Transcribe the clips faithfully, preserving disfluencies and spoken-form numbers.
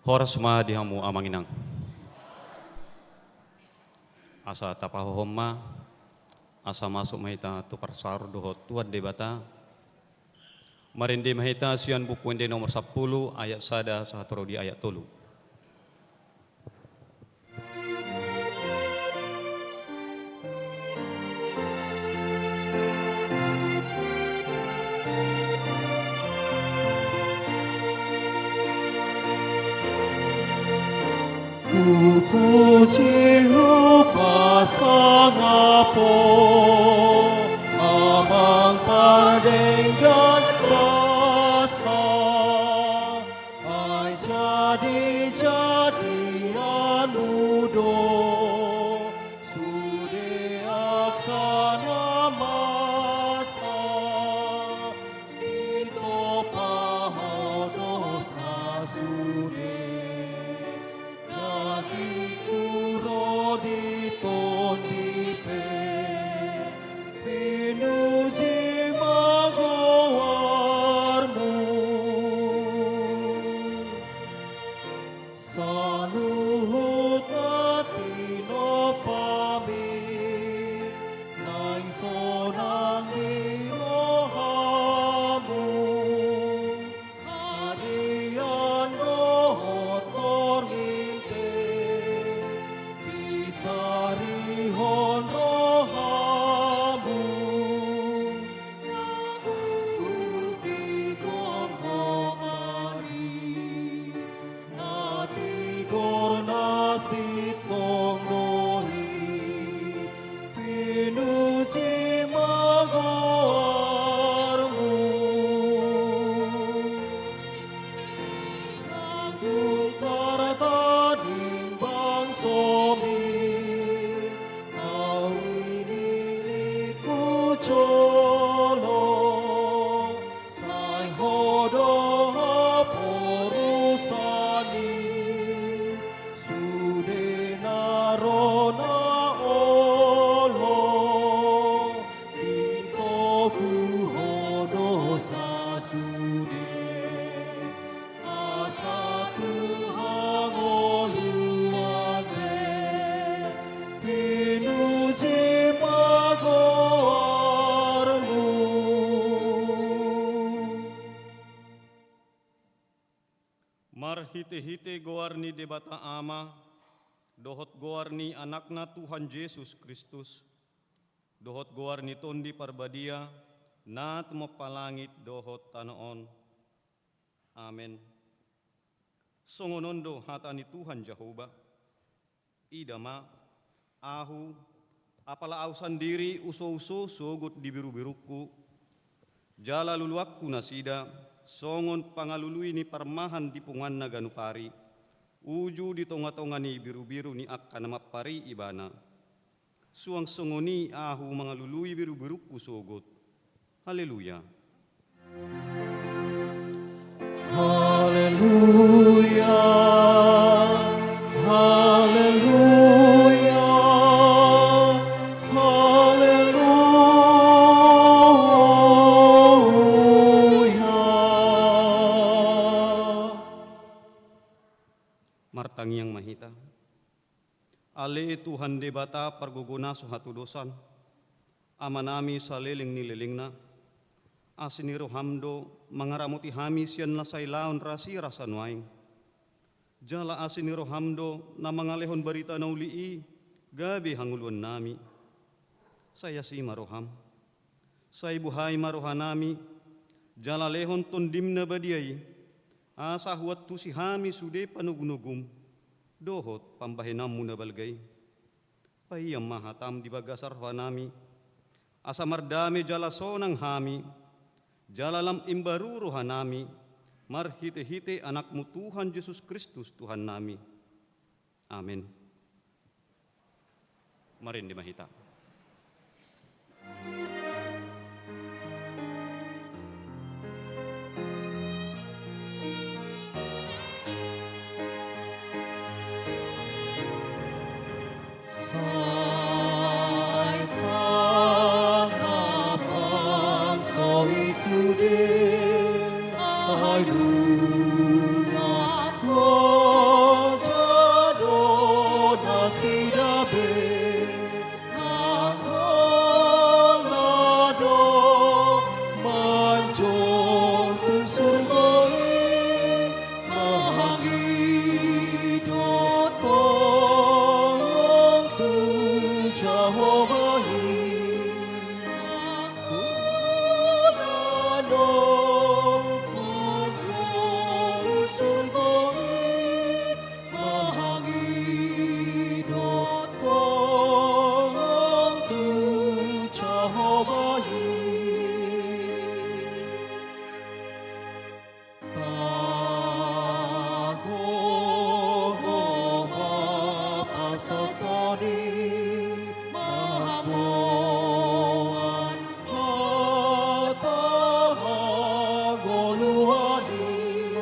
Horas ma di hamu amang inang. Asa tapahohom ma, asa masuk ma hita tu parsaor dohot Tuhan Debata. Marende ma hita sian Buku Ende nomor sampulu, ayat sada sahat ro di ayat tolu. Hupuji hupasangap Ho, Amang pardenggan basa. Ai jadi-jadian Mu do sude angka na masa, ditompa Ho dosa sude. Dagingku ro di tondi pe, pinuji ma goar-Mu. Saluhut na tinompami, naeng sonang di roha-Mu. Hadian dohot borngin pe, disarihon roha-Mu. Na gomgom i, na tigor na sintong do i, pinuji ma goar-Mu. Nang dung tartading bangsomi, ahu i nilingku jolo, sai Ho do haporusan i, sude na ro na olo, ditogu Ho dosa sude. Asa tu hangoluan be, pinuji ma goar-Mu. Marhite-hite goar ni Debata Ama, dohot goar ni Anakna Tuhan Jesus Kristus, dohot goar ni Tondi Parbadia, na tumompa langit dohot tano on. Amen. Songon on do hata ni Tuhan Jahowa. Ida ma, ahu, apala ahu sandiri usouso sogot di birubirungku, jala luluanku nasida, songon pangalului ni parmahan di punguanna ganup ari, uju di tongatonga ni birubiru ni angka na mampari ibana. Suang songon i ahu mangalului birubirungku sogot. Haleluya. Haleluya. Haleluya. Haleluya. Martangiang ma hita. Ale Tuhan Debata pargogo na so hatudosan, Amanami saleleng ni lelengna, asi ni roham do mangaramoti hami sian na sai laon rasirasa nuaeng. Jala asi ni roham do na mangalehon barita na uli i gabe hangoluannami. Sai asi ma roham. Sai buhai ma rohanami, jala lehon Tondim na badia i, asa huantusi hami sude panogunogum dohot pambahenanmu na balga i. Paihut ma hatam di bagasan rohanami, asa mardame jala sonang hami, jala lam imbaru rohanami, marhitehite Anakmu Tuhan Jesus Kristus Tuhannami. Amen. Marende ma hita. Sai tangkap bangso i sude, ai dungat Toni mamoan hata hangoluan i,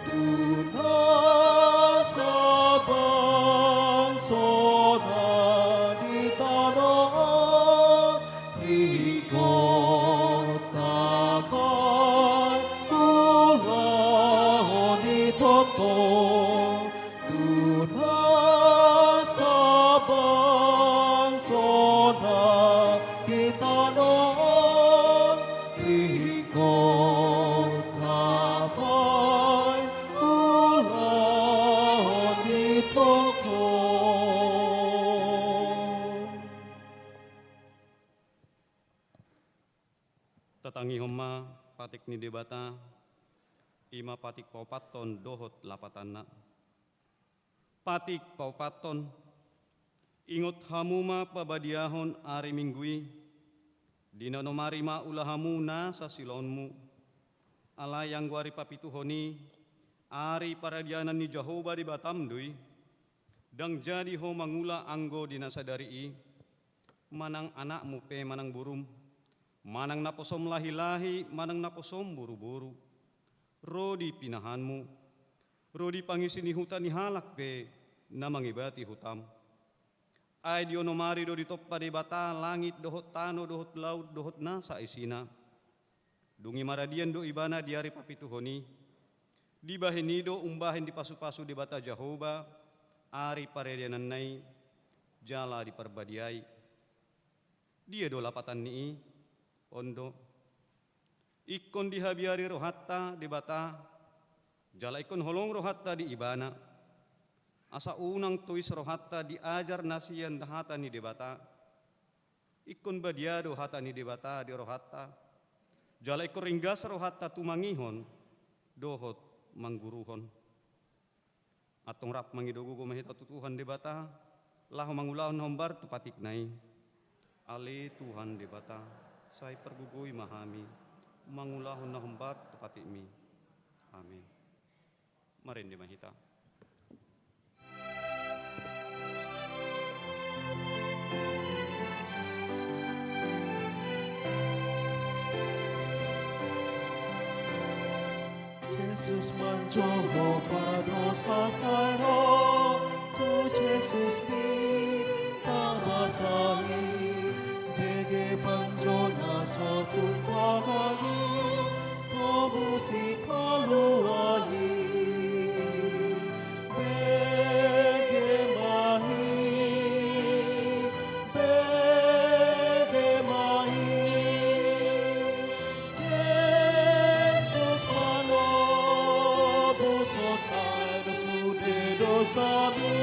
tu na sabangsona di tano on, ringkot tapaulahon i tongtong. Tu na sabangsona di tano on, ringkot tapaulahon i tongtong. Tatangihon ma patik ni Debata, i ma patik paopathon dohot lapatanna. Patik paopathon. Ingot hamu ma pabadiahon ari Minggu i, di na onom ari ma ula hamu nasa silaonmu. Alai anggo ari papituhon i, ari paradianan ni Jahowa Debatam do i. Ndang jadi ho mangula anggo di na sadari i, manang anakmu pe manang borum, manang naposom lahilahi manang naposom boruboru, ro di pinahanmu, ro di pangisi ni huta ni halak pe na mangibati hutam. Ai di onom ari do ditompa Debata langit dohot tano dohot laut dohot nasa isina. Dung i maradian do ibana di ari papituhon i. Dibahen i do umbahen dipasupasu Debata Jahowa ari paradiananna i jala diparbadiai. Dia do lapatan ni i? On do. Ingkon dihabiari rohanta Debata, jala ingkon holong rohanta di Ibana. Asa unang tois rohanta di ajar na sian hata ni Debata. Ingkon badia do hata ni Debata di rohanta, jala ingkon ringgas rohanta tumangihon dohot mangguruhon. Antong rap mangido gogo ma hita tu Tuhan Debata, laho mangulahon na hombar tu patikna i. Ale Tuhan Debata, sai pargogoi ma hami mangulahon na hombar tu patikmi. Amin. Marende ma hita. Jesus manjou ho pardosa sai ro, tu Jesus ni tama sali, bege panjona so tu tangan i, tobu sipalua i. Bege ma i, bege ma i, Jesus manobus ho sai do sude dosami.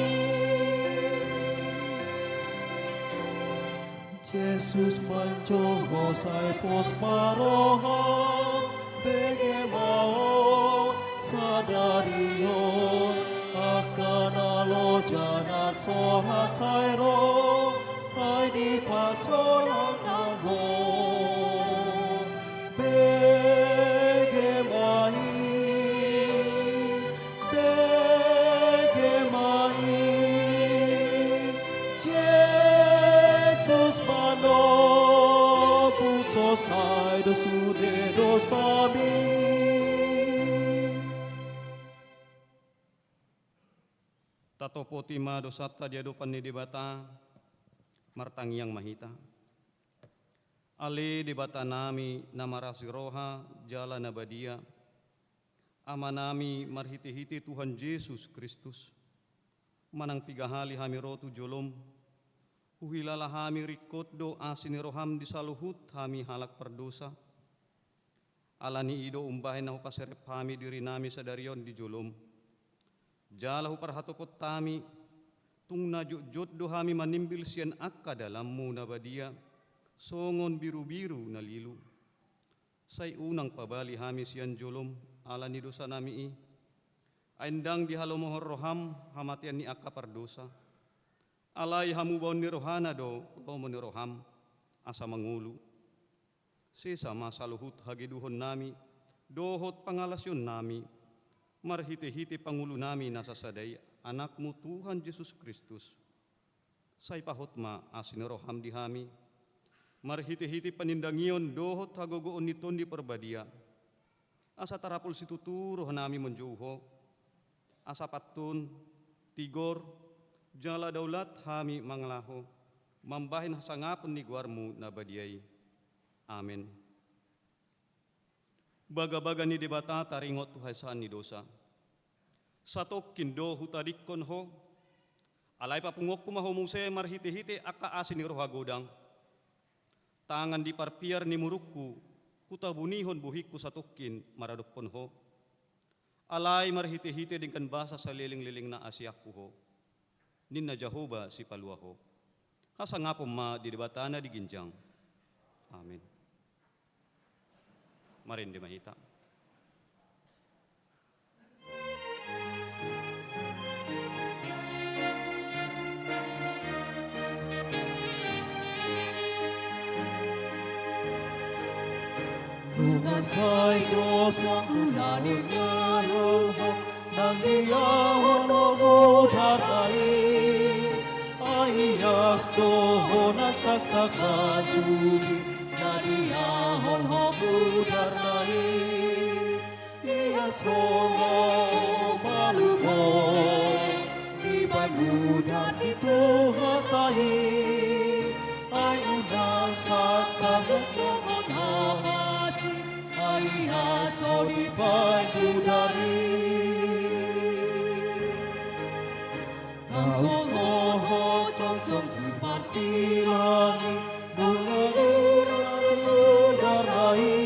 Jesus manjou ho sai pos ma roham, bege ma ho sadari on, angka na loja na sorat sai ro, ai dipasolang nang ho. Bege ma i, bege ma i, Jesus manobus ho sai do sude dosami. Tatopoti ma dosanta di adopan ni Debata, martangiang ma hita. Ale Debatanami na marasi roha jala na badia, Amanami marhitehite Tuhan Jesus Kristus, manang piga hali hami ro tu jolom, huhilala hami ringkot do asi ni roham di saluhut hami halak pardosa. Ala ni i do umbahen na hupaserep hami dirinami sadari on di jolom. Jala huparhatopot hami, tung na jotjot do hami manimbil sian angka dalanmu na badia, songon birubiru na lilu. Sai unang pabali hami sian jolom ala ni dosanami i. Ai ndang dihalomohon roham hamatean ni angka pardosa. Alai hamubaon ni rohana do lomo ni roham, asa mangolu. Sesa ma saluhut hageduhonnami dohot pangalaosionnami, marhitehite pangolunami na sasada i, Anakmu Tuhan Jesus Kristus. Sai pahot ma asi ni roham di hami, marhitehite panindangion dohot hagogoon ni Tondi Parbadia, asa tarapul situtu rohanami manjou Ho, asa pantun, tigor, jala daulat hami mangalaho, mambahen hasangapon ni goarmu na badia i. Amen. Bagabaga ni Debata taringot tu haesaan ni dosa. Satongkin do hutadingkon Ho, alai papunguonku ma Ho muse marhitehite angka asi ni roha godang. Tangan di parpiar ni murukku, hutabunihon bohingku satongkin maradophon Ho. Alai marhitehite denggan basa salelenglelengna asianku Ho, ninna Jahowa Sipalua Ho. Hasangapon ma di Debata na di ginjang. Amen. Marende ma hita. Nunga sai do songon na ningalo Ho, nang diahon Ho mudarna i. Ai ias do Ho na saksak bajumi, na diahon Ho mudarna i. Ias Ho ma malum Ho, dibaen mudar ni Tuhanta i. Ai unang saksak bajon songon hapasi, ai ias Ho dibaen mudar i. Nang songon Ho jongjong tu parsilangi, nunga iras ni mudarna i.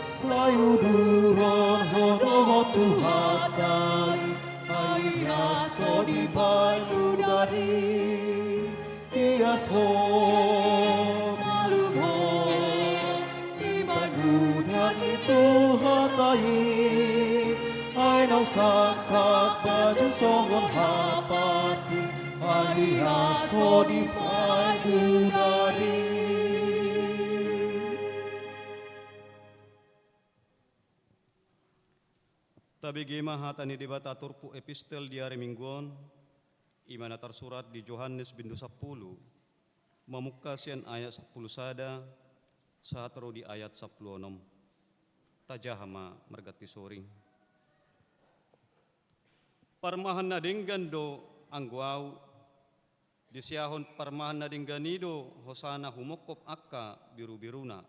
Sai uduron Ho dohot Tuhanta i, ai ias Ho dibaen mudar i. Ias Ho malum Ho, dibaen mudar ni Tuhanta i. Ai unang saksak bajon songon hapasi, ai ias Ho dibaen mudar i. Tabege ma hata ni Debata turpuk epistel di ari Minggu on, i ma na tarsurat di Johannes bindu sampulu, mamungka sian ayat sampulu sada sahat ro di ayat sampulu onom. Tajaha ma marganti soring. Parmahan na denggan do anggo Ahu, disiahon parmahan na denggan i do hosana humongkop angka birubiruna.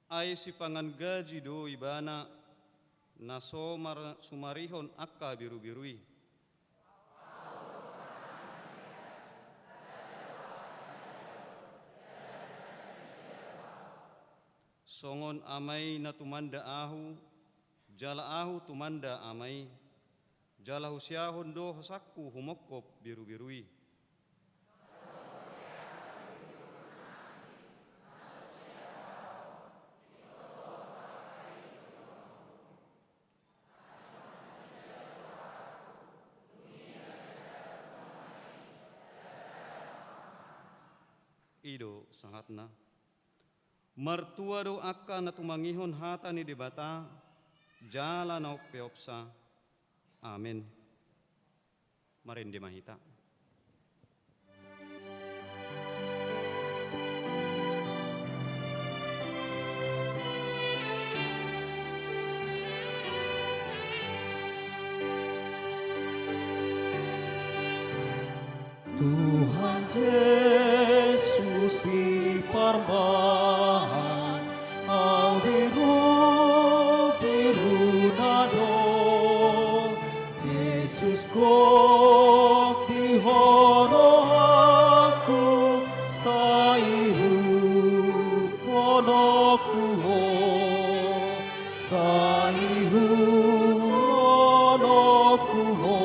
Ai sipangan gaji do ibana, na so mar-, sumarihon angka birubiru i. Songon Ama i na tumanda Ahu, jala Ahu tumanda Ama i, jala husiahon do hosangku humongkop birubiru i. I do sahatna. Martua do angka na tumangihon hata ni Debata, jala na umpeopsa. Amen. Marende ma hita. Tuhan Jesus, di parmahan ahu birubiruna do. Jesus, gok di Ho rohangku, sai ihuthononku Ho. Sai ihuthononku Ho,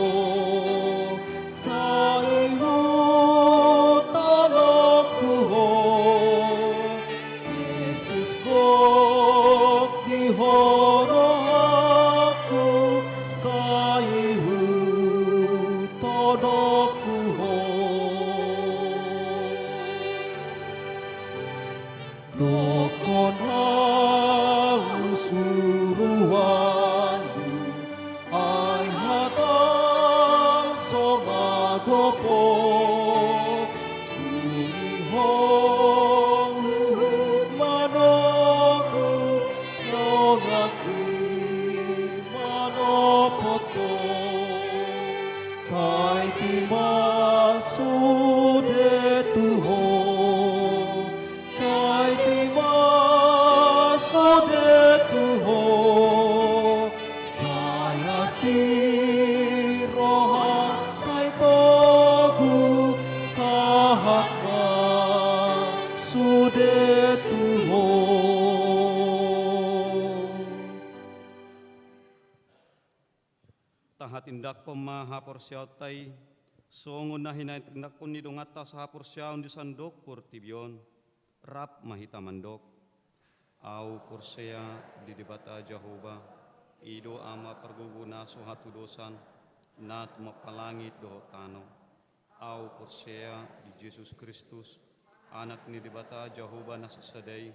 sai ihuthononku Ho. Jesus, gok di Ho rohangku, sai ihuthononku Ni roha sai togu sahat ma sude tu Ho. Tahatindangkon ma haporseaonta i, songon na hinatindangkon ni donganta sahaporseaon di sandok portibi on. Rap ma hita mandok. Ahu porsea di Debata Jahowa, i do Ama pargogo na so hatudosan, na tumompa langit dohot tano. Ahu porsea di Jesus Kristus, Anak ni Debata Jahowa na sasada i,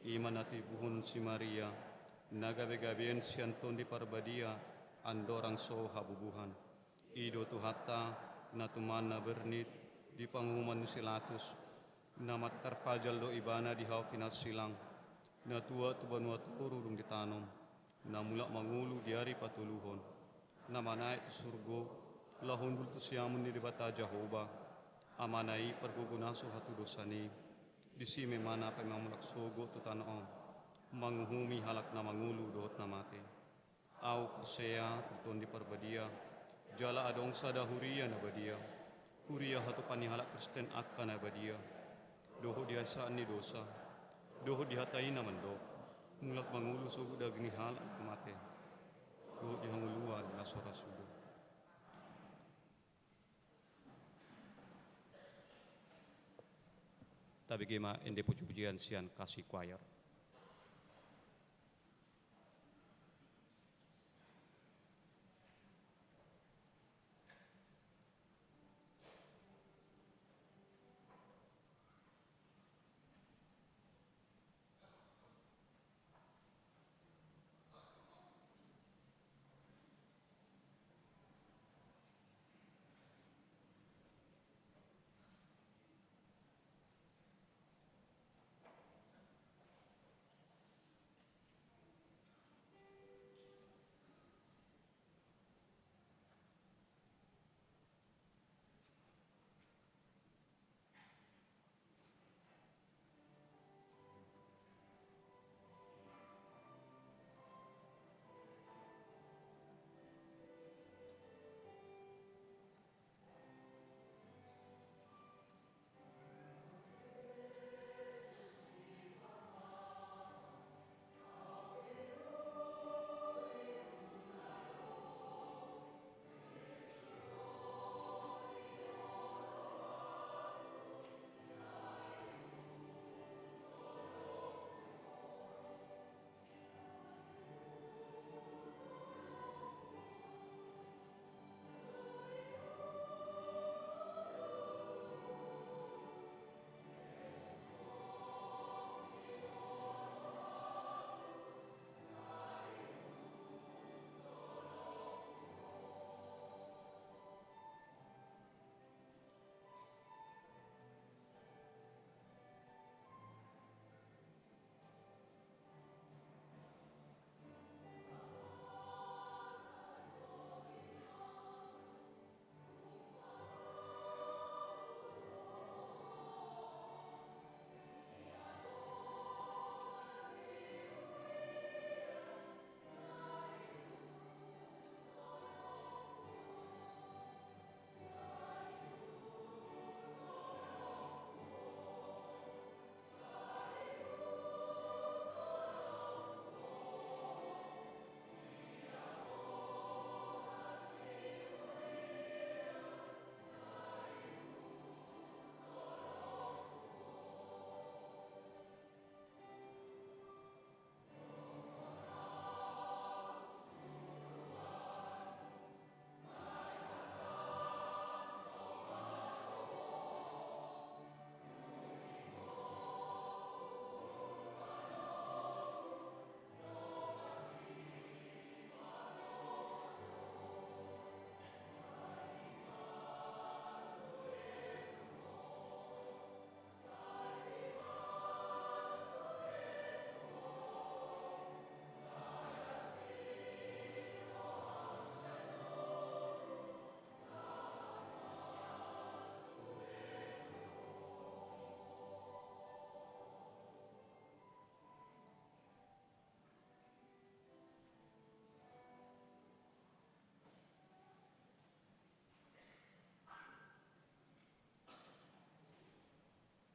i ma na tinibuhon si Maria, na gabegabean sian Tondi Parbadia, andorang so habubuhan. I do Tuhanta, na tumanda bernit di panguhuman ni si Pilatus, na mate tarpajal do Ibana di hau pinarsilang, na tuat tu banua toru dung ditanom, na mulak mangolu di ari patoluhon, na manaek tu surgo, laho hundul tu siamun ni Debata Jahowa, Amana i pargogo na so hatudosan i, disi ma Ibana paima mulak sogot tu tano on, manguhumi halak na mangolu dohot na mate. Ahu porsea di Tondi Parbadia, jala adong sada huria na badia, huria hatopan ni halak Kristen angka na badia, dohot di hasesaan ni dosa, dohot di hata i na mandok, mulak mangolu sogot daging ni halak na mate, dohot di hangoluan na so ra suda. Tabege ma ende pujipujian sian Kasih Choir.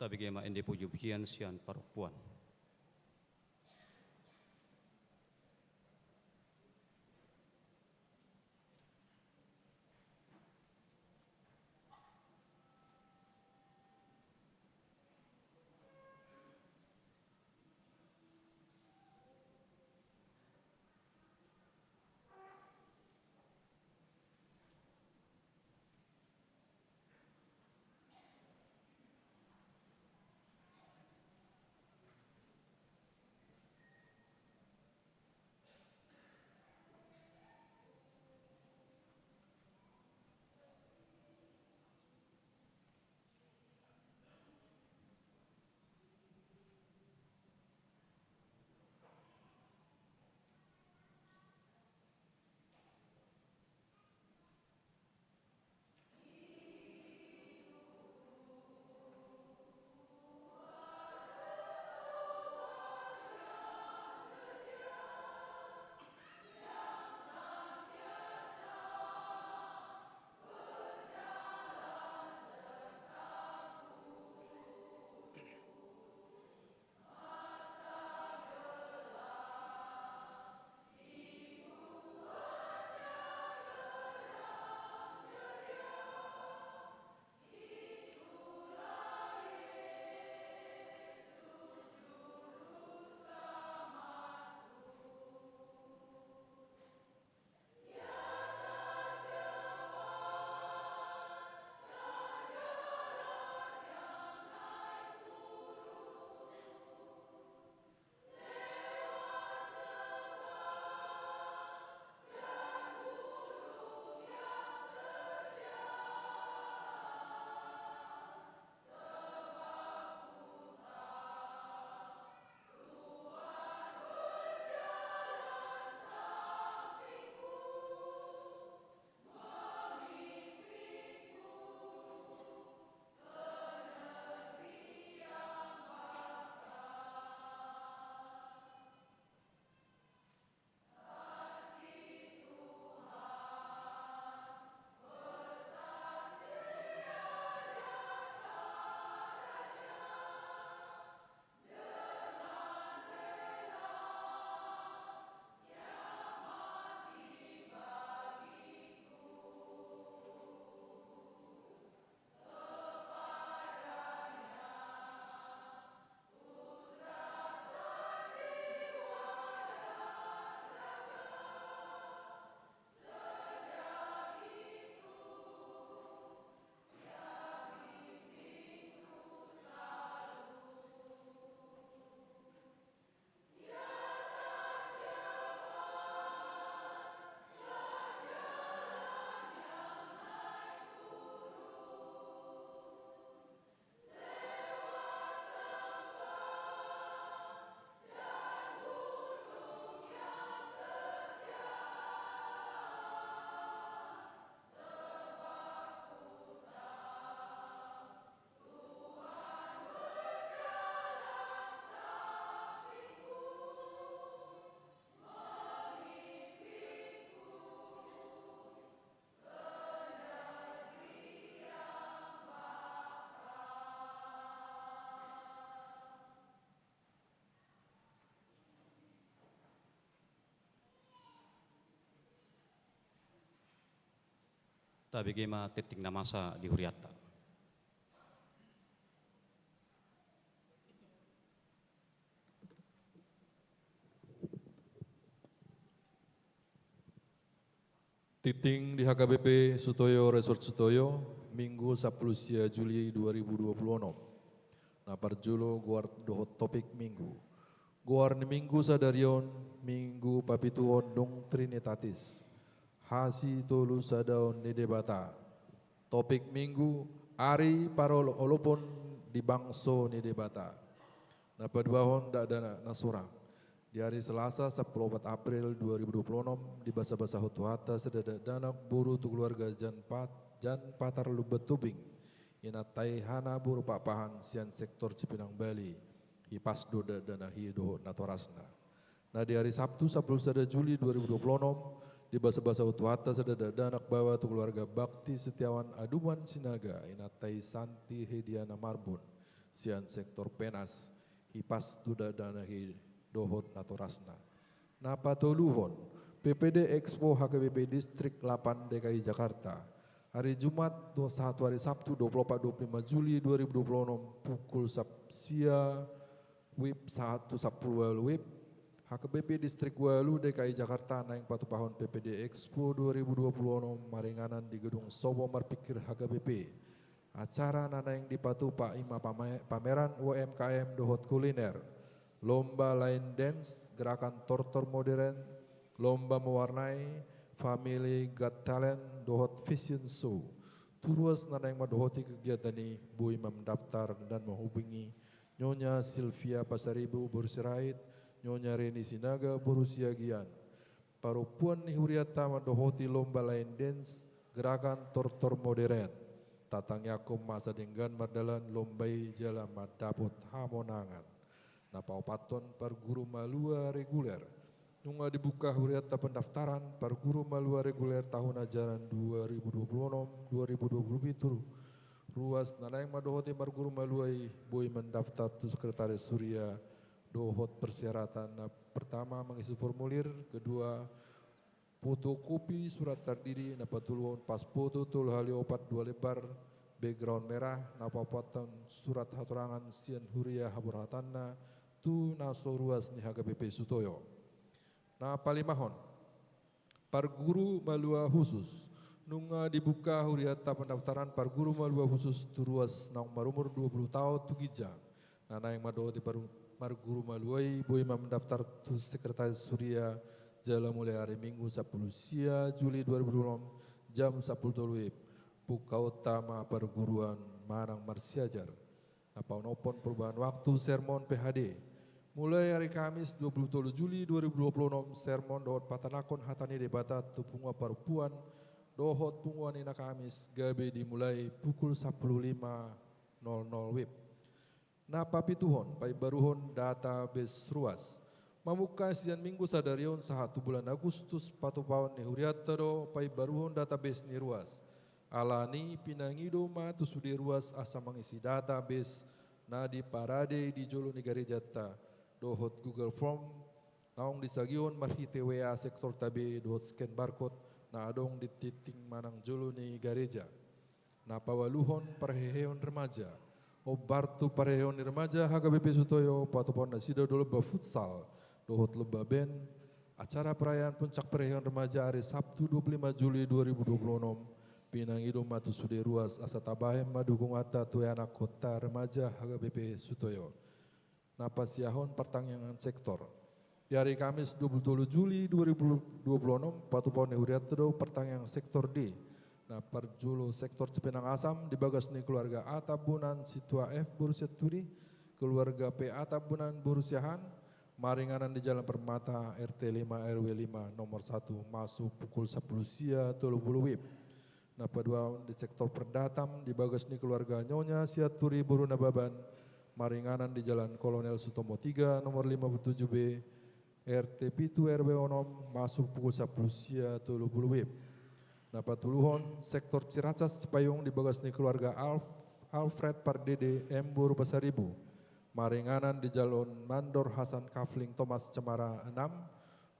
Tabege ma ende pujipujian sian parompuan. Tabege ma tingting na masa di hurianta. Tingting di H K B P Sutoyo, Resort Sutoyo, Minggu sampulu sia Juli dua ribu dua puluh onom. Na parjolo goar dohot topik Minggu. Goar ni Minggu sadari on, Minggu papituhon dung Trinitatis. Hasitolu sadaon ni Debata. Topik Minggu, ari parolopolopon di bangso ni Debata. Na paduahon dakdanak na sorang. Di ari Selasa sampulu opat April dua ribu dua puluh onom, dibasabasahon Tuhanta sada dakdanak boru tu keluarga Jan Pat-, Jan Patar Lumban Tobing, inanta i Hana boru Pakpahan sian sektor Cipinang Bali. Hipas do dakdanak i dohot natorasna. Na di ari Sabtu sampulu sada Juli dua ribu dua puluh onom, dibasabasahon Tuhanta sada dakdanak baoa tu keluarga bakti Setiawan Aduman Sinaga, inanta i Santi Hediana Marbun, sian sektor penas, hipas tu dana hi dohot natorasna. Na patoluhon, P P D Expo H K B P Distrik lapan D K I Jakarta. Hari Jumat, dua- sahat tu hari Sabtu, dua puluh empat dua puluh lima Juli dua ribu dua puluh enam, pukul sap- sia WIB sahat tu sampulu ualu WIB, H K B P Distrik ualu D K I Jakarta naeng patupahon P P D Expo dua ribu dua puluh enam maringanan di Gedung Sobo Marpikir H K B P. Acara na naeng dipatupa i ma pame- pameran U M K M dohot kuliner, lomba line dance, gerakan tortor modern, lomba mewarnai, Family Got Talent dohot fashion show. Tu ruas na naeng mandohoti kegiatan i boi ma mendaftar dan menghubungi Nyonya Silvia Pasaribu boru Sirait, Nyonya Reni Sinaga boru Siagian. Parompuan ni hurianta mandohoti lomba line dance, gerakan tortor modern. Tatangiangkon ma asa denggan mardalan lomba i jala mandapot hamonangan. Na paopathon, parguru malua reguler. Nunga dibuka hurianta pendaftaran parguru malua reguler tahun ajaran dua ribu dua puluh enam dua ribu dua puluh pitu. Ruas na naeng mandohoti parguru malua i boi mendaftar tu sekretaris huria dohot persyaratan. Na pertama, mengisi formulir, kedua, fotokopi surat tardidi, na patoluhon, pas foto tolu hali opat dua lembar, background merah, na paopathon, surat hatorangan sian huria haborhatanna tu na so ruas ni H K B P Sutoyo. Na palimahon, parguru malua khusus. Nunga dibuka hurianta pendaftaran parguru malua khusus tu ruas naung marumur dua puluh taon tu ginjang. Na naeng mandohoti paru- parguru malua i boi ma mendaftar tu sekretaris huria jala mulai hari Minggu sampulu sia Juli dua ribu dua puluh enam jam sampulu tolu WIB. Pungkaonta ma parguruan manang marsiajar. Na paonomhon, perubahan waktu sermon P H D. Mulai hari Kamis dua puluh tolu Juli dua ribu dua puluh enam, sermon dohot patanakhon hata ni Debata tu punguan parompuan dohot punguan ni na Kamis gabe dimulai pukul sampulu lima nol nol WIB. Na papituhon, paimbaruhon database ruas. Mamungka sian Minggu sadari on sahat tu bulan Agustus, patupaon ni hurianta do paimbaruhon database ni ruas. Alani i pinangido ma tu sude ruas asa mangisi database na diparade di jolo ni garejanta dohot Google Form naung disagihon marhite W A sektorta be dohot scan barcode na adong di tintin manang jolo ni gareja. Na paualuhon, parheheon remaja. Ombar tu parheheon ni remaja H K B P Sutoyo, patupaon nasida do lomba futsal dohot lomba band. Acara perayaan puncak parheheon remaja ari Sabtu dua puluh lima Juli dua ribu dua puluh enam, pinangido ma tu sude ruas asa tabahen ma dukunganta tu ianakhonta remaja H K B P Sutoyo. Na pasiahon, partangiangan sektor. Di hari Kamis dua puluh tolu Juli dua ribu dua puluh enam, patupaon ni hurianta do partangiangan sektor D. Na parjolo sektor Cipinang Asam di bagas ni keluarga A Tambunan Situa F boru Sianturi, keluarga P A Tambunan boru Siahaan, maringanan di Jalan Permata, R T lima, R W lima, nomor satu, masuk pukul sampulu sia tolu pulu WIB. Na paduahon di sektor Perdatam di bagas ni keluarga Nyonya Sianturi boru Nababan, maringanan di Jalan Kolonel Sutomo tiga, nomor lima pulu tujuh B, R T pitu, R W onom, masuk pukul sampulu sia tolu pulu WIB. Na patoluhon, sektor Ciracas Cipayung di bagas ni keluarga Alf- Alfred Pardede M boru Pasaribu, maringanan di Jalan Mandor Hasan Kafling Tomas Cemara enam,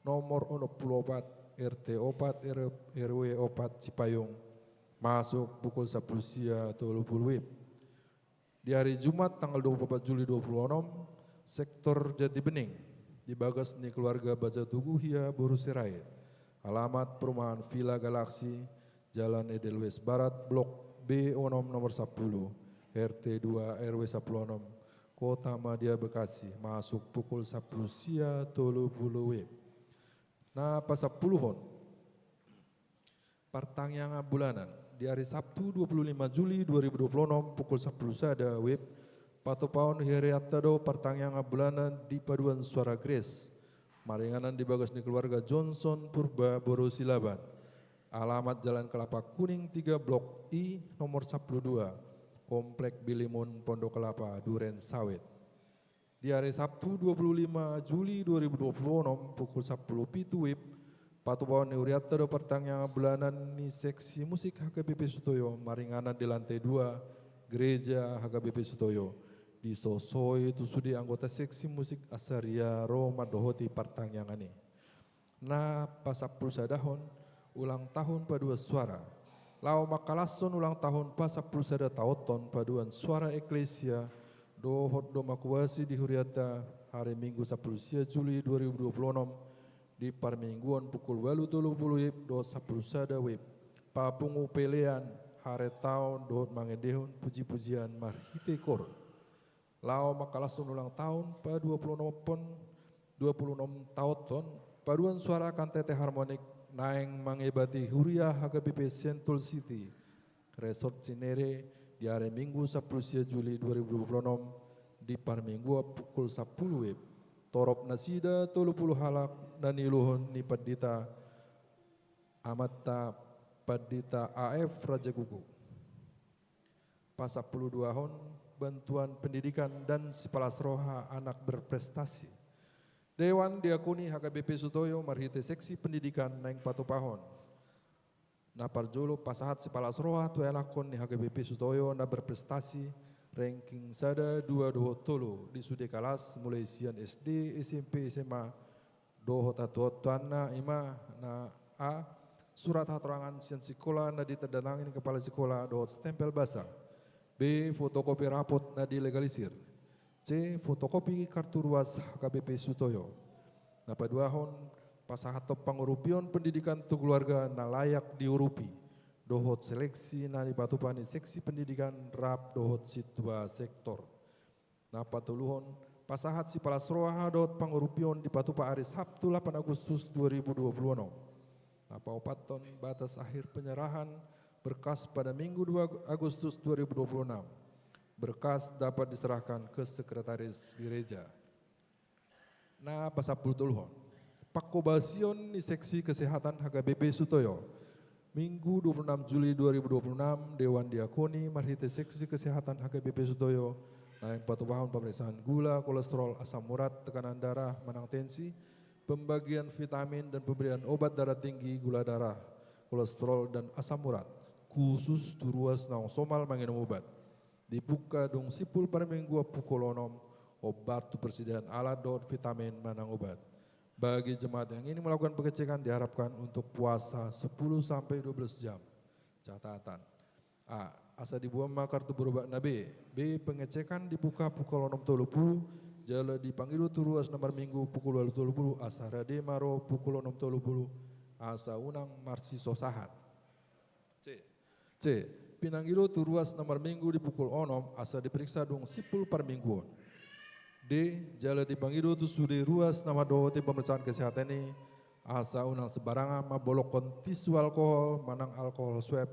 nomor onom pulu opat, R T opat, R- R W opat Cipayung, masuk pukul sampulu sia tolu pulu WIB. Di hari Jumat tanggal dua pulu opat Juli dua pulu onom, sektor Jati Bening di bagas ni keluarga Baja Tugu Hia boru Sirait. Alamat perumahan Villa Galaxy, Jalan Edelweiss Barat, Blok B onom, nomor sampulu, R T dua, R W sampulu onom, Kota Madya, Bekasi, masuk pukul sampulu sia tolu pulu WIB. Na pasampuluhon, partangiangan bulanan. Di hari Sabtu dua pulu lima Juli dua ribu dua pulu onom pukul sampulu sada WIB, patupaon ni hurianta do partangiangan bulanan di Paduan Suara Grace, maringanan di bagas ni keluarga Johnson Purba boru Silaban. Alamat Jalan Kelapa Kuning tiga, Blok I, nomor sampulu dua, Komplek Bilimun, Pondok Kelapa, Duren Sawit. Di hari Sabtu dua pulu lima Juli dua ribu dua pulu onom pukul sampulu pitu WIB, patupaon ni hurianta do partangiangan bulanan ni seksi musik H K B P Sutoyo, maringanan di lantai dua Gereja H K B P Sutoyo. Disosoi tu sude anggota seksi musik asa ria ro mandohoti partangiangan i. Na pasampulusadahon ulang tahun paduan suara. Laho mangkalashon ulang tahun pasampulusadataonhon paduan suara Eklesia dohot Doma Kuasi di hurianta, hari Minggu sampulusia Juli dua ribu dua puluh enam, di parmingguon pukul ualu tolu puluh WIB dohot sampulu sada WIB. Papungu pelean, haretaon dohot mangendehon pujipujian marhite koor. Laho mangkalashon ulang tahun paduapuluonomhon, duapuluonomtaonhon paduan suara Kantete Harmonik naeng mangebati huria HKBP Sentul City Resort Cinere di hari Minggu sampulusia Juli dua ribu dua puluh enam, di parmingguon pukul sampulu WIB. Torop nasida tolu puluh halak na niuluhon ni pandita amanta Pandita A F Rajagogo. Pasampuluduahon, bantuan pendidikan dan sipalas roha anak berprestasi. Dewan Diakoni HKBP Sutoyo marhite seksi pendidikan naeng patupahon. Na parjolo pasahat sipalas roha tu anakhon ni HKBP Sutoyo na berprestasi, ranking sada, dua dohot tolu di sude kalas mulai sian SD, SMP, SMA, dohot hatuaontuanna, i ma na A, surat hatorangan sian sikola na ditandatangani kepala sikola dohot stempel basa. B, fotokopi rapot na dilegalisir. C, fotokopi kartu ruas HKBP Sutoyo. Na paduahon, pasahathon pangurupion pendidikan tu keluarga na layak diurupi dohot seleksi na dipatupa ni seksi pendidikan rap dohot sintua sektor. Na patoluhon, pasahat sipalas roha dohot pangurupion dipatupa ari Sabtu lapan Agustus dua ribu dua puluh enam. Na paopathon, batas akhir penyerahan berkas pada Minggu dua Agustus dua ribu dua puluh enam. Berkas dapat diserahkan ke sekretaris gereja. Na pasampulutoluhon, pangkobasion ni seksi kesehatan HKBP Sutoyo. Minggu dua puluh enam Juli dua ribu dua puluh enam, Dewan Diakoni marhite seksi kesehatan HKBP Sutoyo naeng patupahon pemeriksaan gula, kolesterol, asam urat, tekanan darah manang tensi, pembagian vitamin dan pemberian obat darah tinggi, gula darah, kolesterol dan asam urat, khusus tu ruas naung somal manginum obat. Dibuka dung simpul parmingguan pukul onom, hombar tu persediaan alat dohot vitamin manang obat. Bagi jemaat yang ingin melakukan pengecekan diharapkan untuk puasa sepuluh sampai dua belas jam. Catatan. A, asa diboan ma kartu berobatna. B, B, pengecekan dibuka pukul onom tolu puluh, jala dipangido tu ruas na marminggu pukul ualu tolu puluh, asa rade ma ro pukul onom tolu puluh, asa unang marsisosahan. C. C. Pinangido tu ruas na marminggu di pukul onom asa diperiksa dung simpul parmingguon. D. Jala dipangido tu sude ruas na mandohoti pemeriksaan kesehatan i asa unang sembarangan mambolongkon tisu alkohol manang alkohol swab,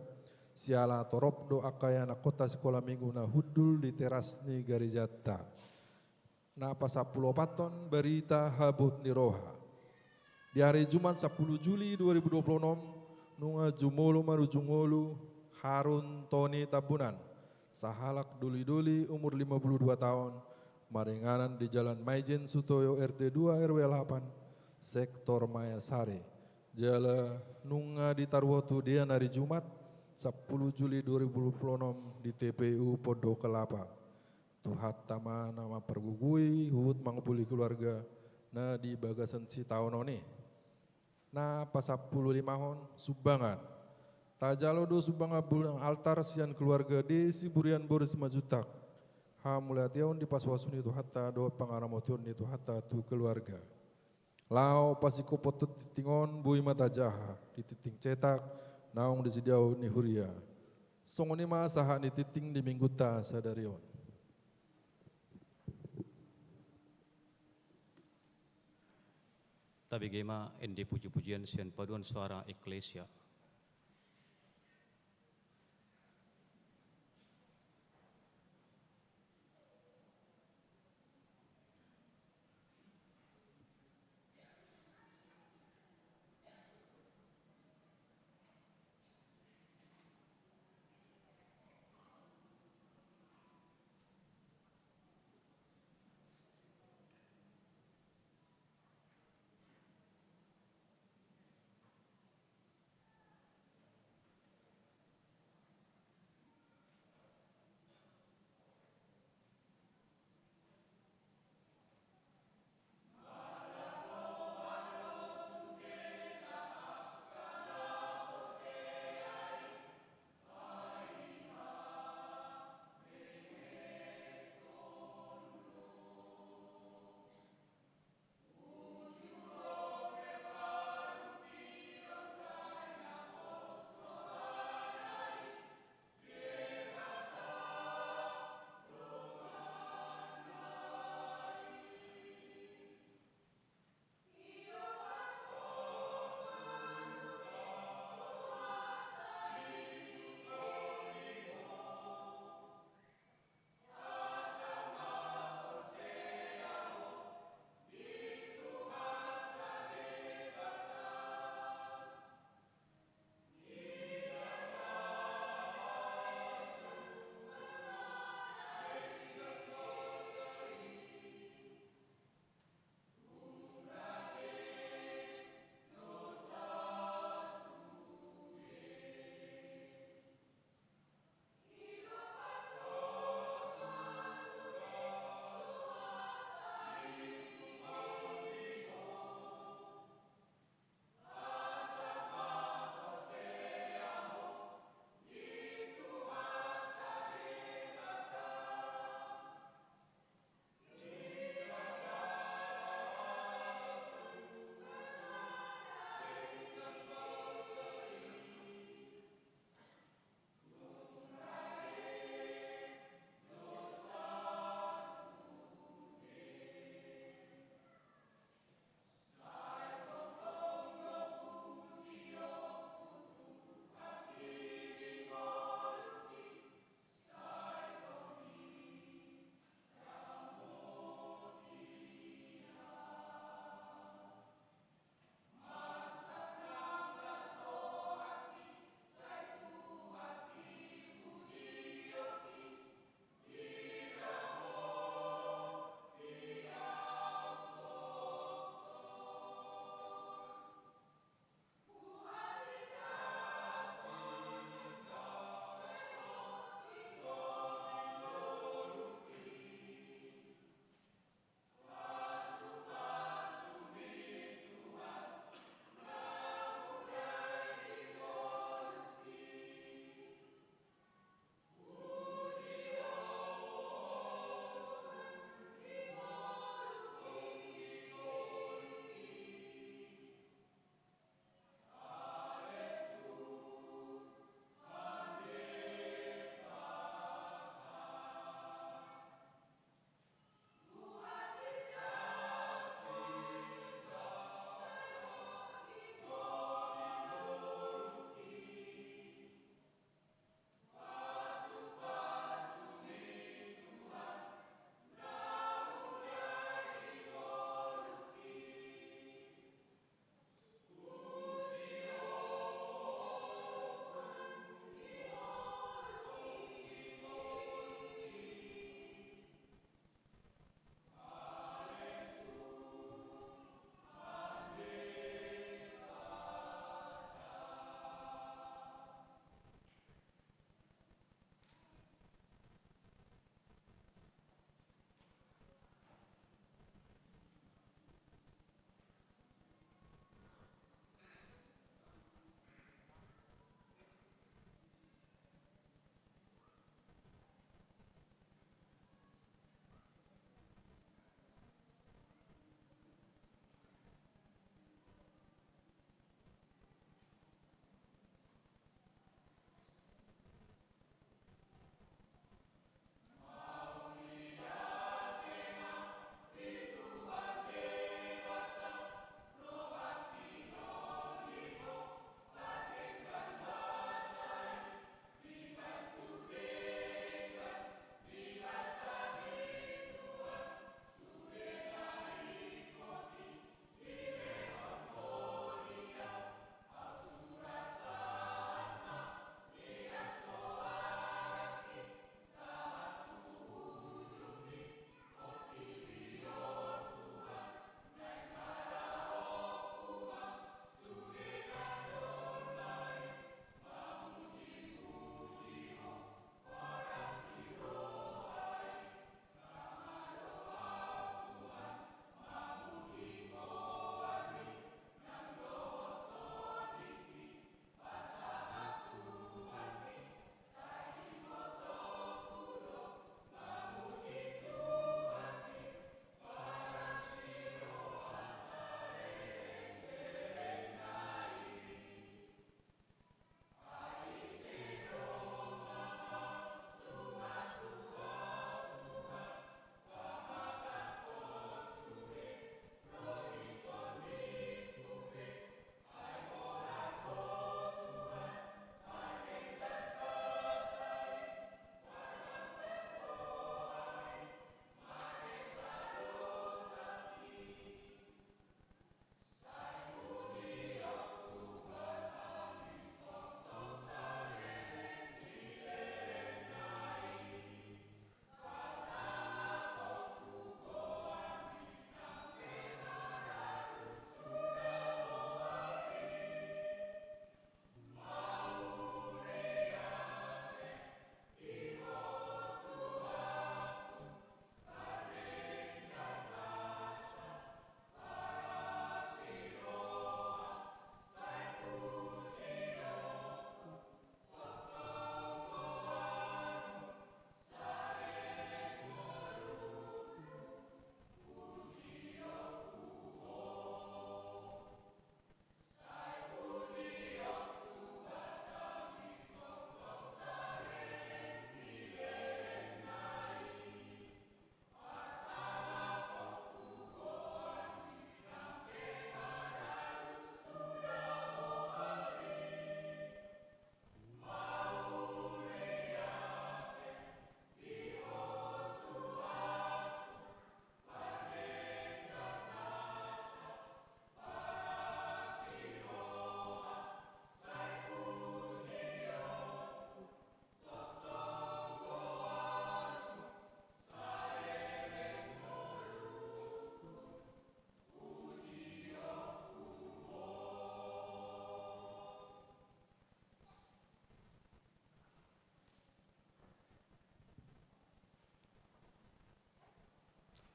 siala torop do angka ianakhonta sikola minggu na hundul di teras ni garejanta. Na pasampuluopathon, barita habot ni roha. Di ari Jumat sampulu Juli dua ribu dua puluh onom, nunga jumolo marujung ngolu Harun Toni Tambunan, sahalak dolidoli umur lima puluh dua taon, maringanan di Jalan Maijen Sutoyo, R T dua, R W lapan, Sektor Mayasari. Jala nunga ditaruhon tu dia na ari Jumat sampulu Juli dua ribu dua puluh onom di T P U Pondok Kelapa. Tuhanta ma na mampargogoi huhut mangumpuli keluarga na di bagasan sitaonon i. Na pasampululimahon, sumbangan. Tajalo do sumbangan bulan altar sian keluarga D. Siburian Boru Simanjuntak. Hamuliateon di pasupasu ni Tuhanta dohot pangaramotion ni Tuhanta tu keluarga. Laho pasingkophon tu tingting on, boi ma tajaha di tingting cetak naung disediaon ni huria. Songon i ma sahat ni tingting di minggunta sadari on. Tabege ma ende pujipujian sian paduan suara Eklesia.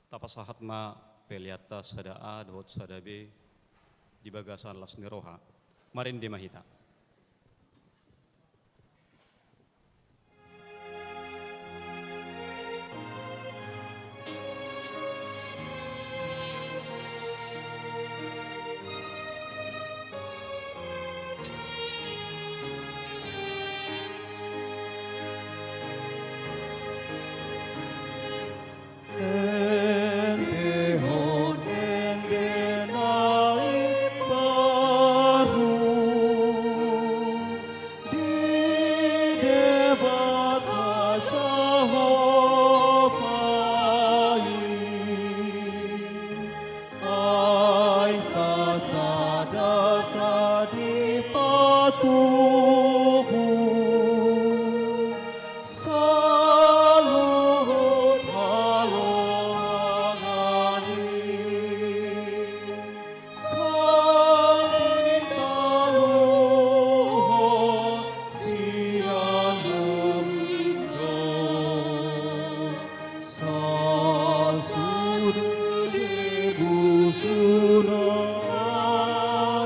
Tapasahat ma peleanta sada A dohot sada B di bagasan las ni roha. Marende ma hita. Endehon ende na imbaru di Debata Jahowa i. Ai sasada sa dipatubu saluhut halongangan i. Sai ditaluhon sian lomina. Sasude busuna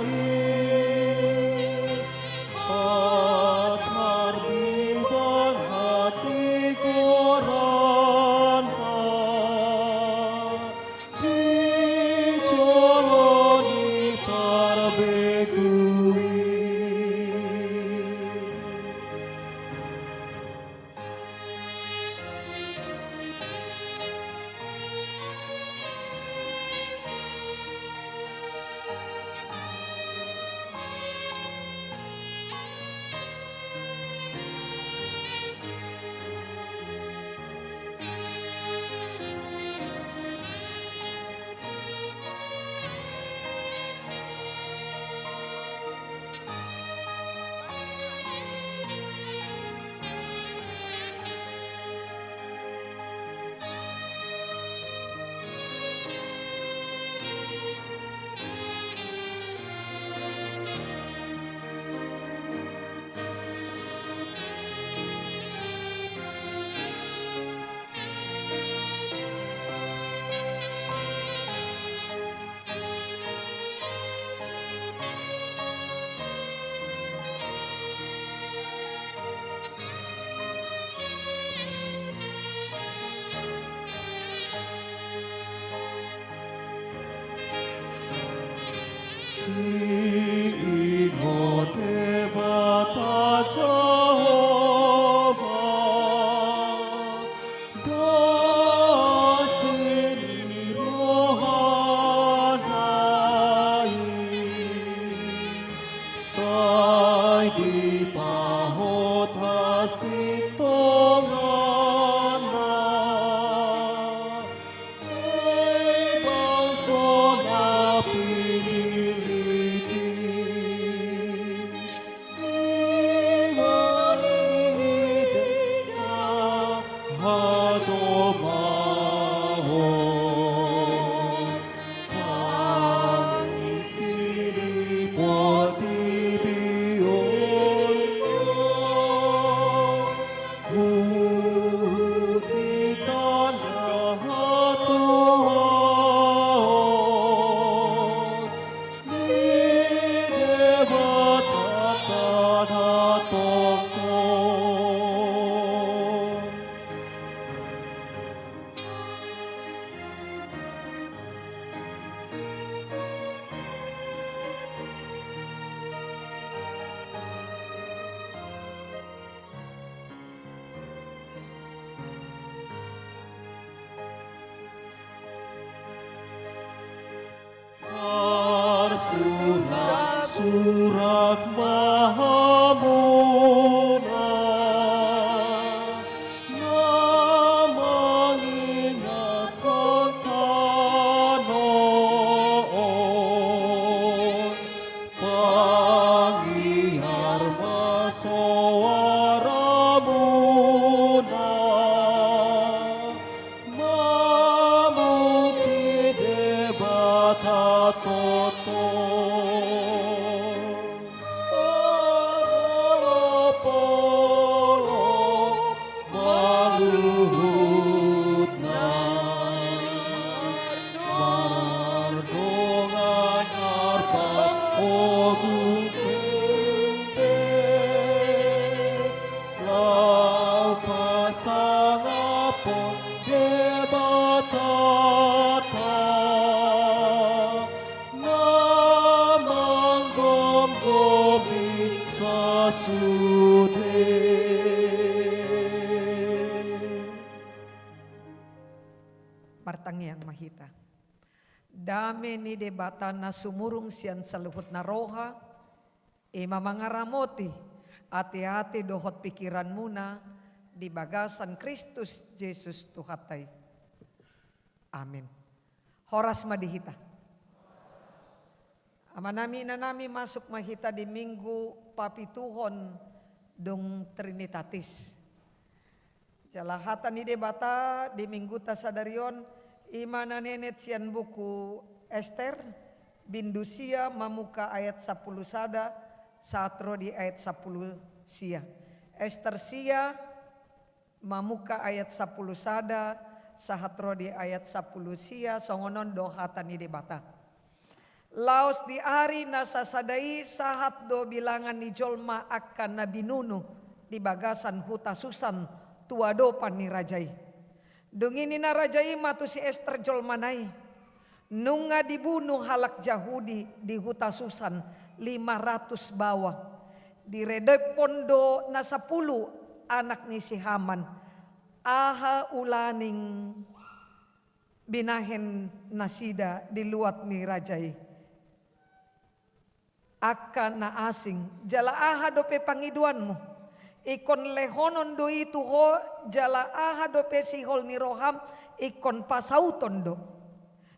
i, hatardingkon hatigoranna di jolo ni parbegu i. Diingot Debata Jahowa, dasi ni rohana i, sai dipahot hasintonganna. Bangso na pinillit i, i ma i didok hasomaon. Tangis i di portibi on. Huhut i tanda hatuaon ni Debata na tongtong. Tarsurak-surak ma hamuna na mangingathon tano on. Pangiar ma soaramuna, mamuji Debata tongtong. Olo, olo, ma luhutna. Martangiang ma hita. Dame ni Debata na sumurung sian saluhutna roha, i ma mangaramoti ateate dohot pingkiranmuna di bagasan Kristus Jesus Tuhanta i. Amin. Horas ma di hita. Amanami, inanami, masuk ma hita di Minggu papituhon dung Trinitatis. Jala hata ni Debata di Mingguta sadari on, i ma na nienet sian buku Ester, bindu sia, mamungka ayat sampulu sada sahat ro di ayat sampulu sia. Ester sia, mamungka ayat sampulu sada sahat ro di ayat sampulu sia, songon on do hata ni Debata. Laos di ari na sasada i sahat do bilangan ni jolma angka na binunu di bagasan huta Susan tu adopan ni raja i. Dung i ninna raja i ma tu si Ester jolmana i, nunga dibunu halak Jahudi di huta Susan lima ratus baoa. Diredephon do na sampulu anak ni si Haman. Aha ulaning binahen nasida di luat ni raja i? Angka na asing, jala aha dope pangidoanmu, ingkon lehonon do i tu ho, jala aha dope sihol ni roham, ingkon pasauton do.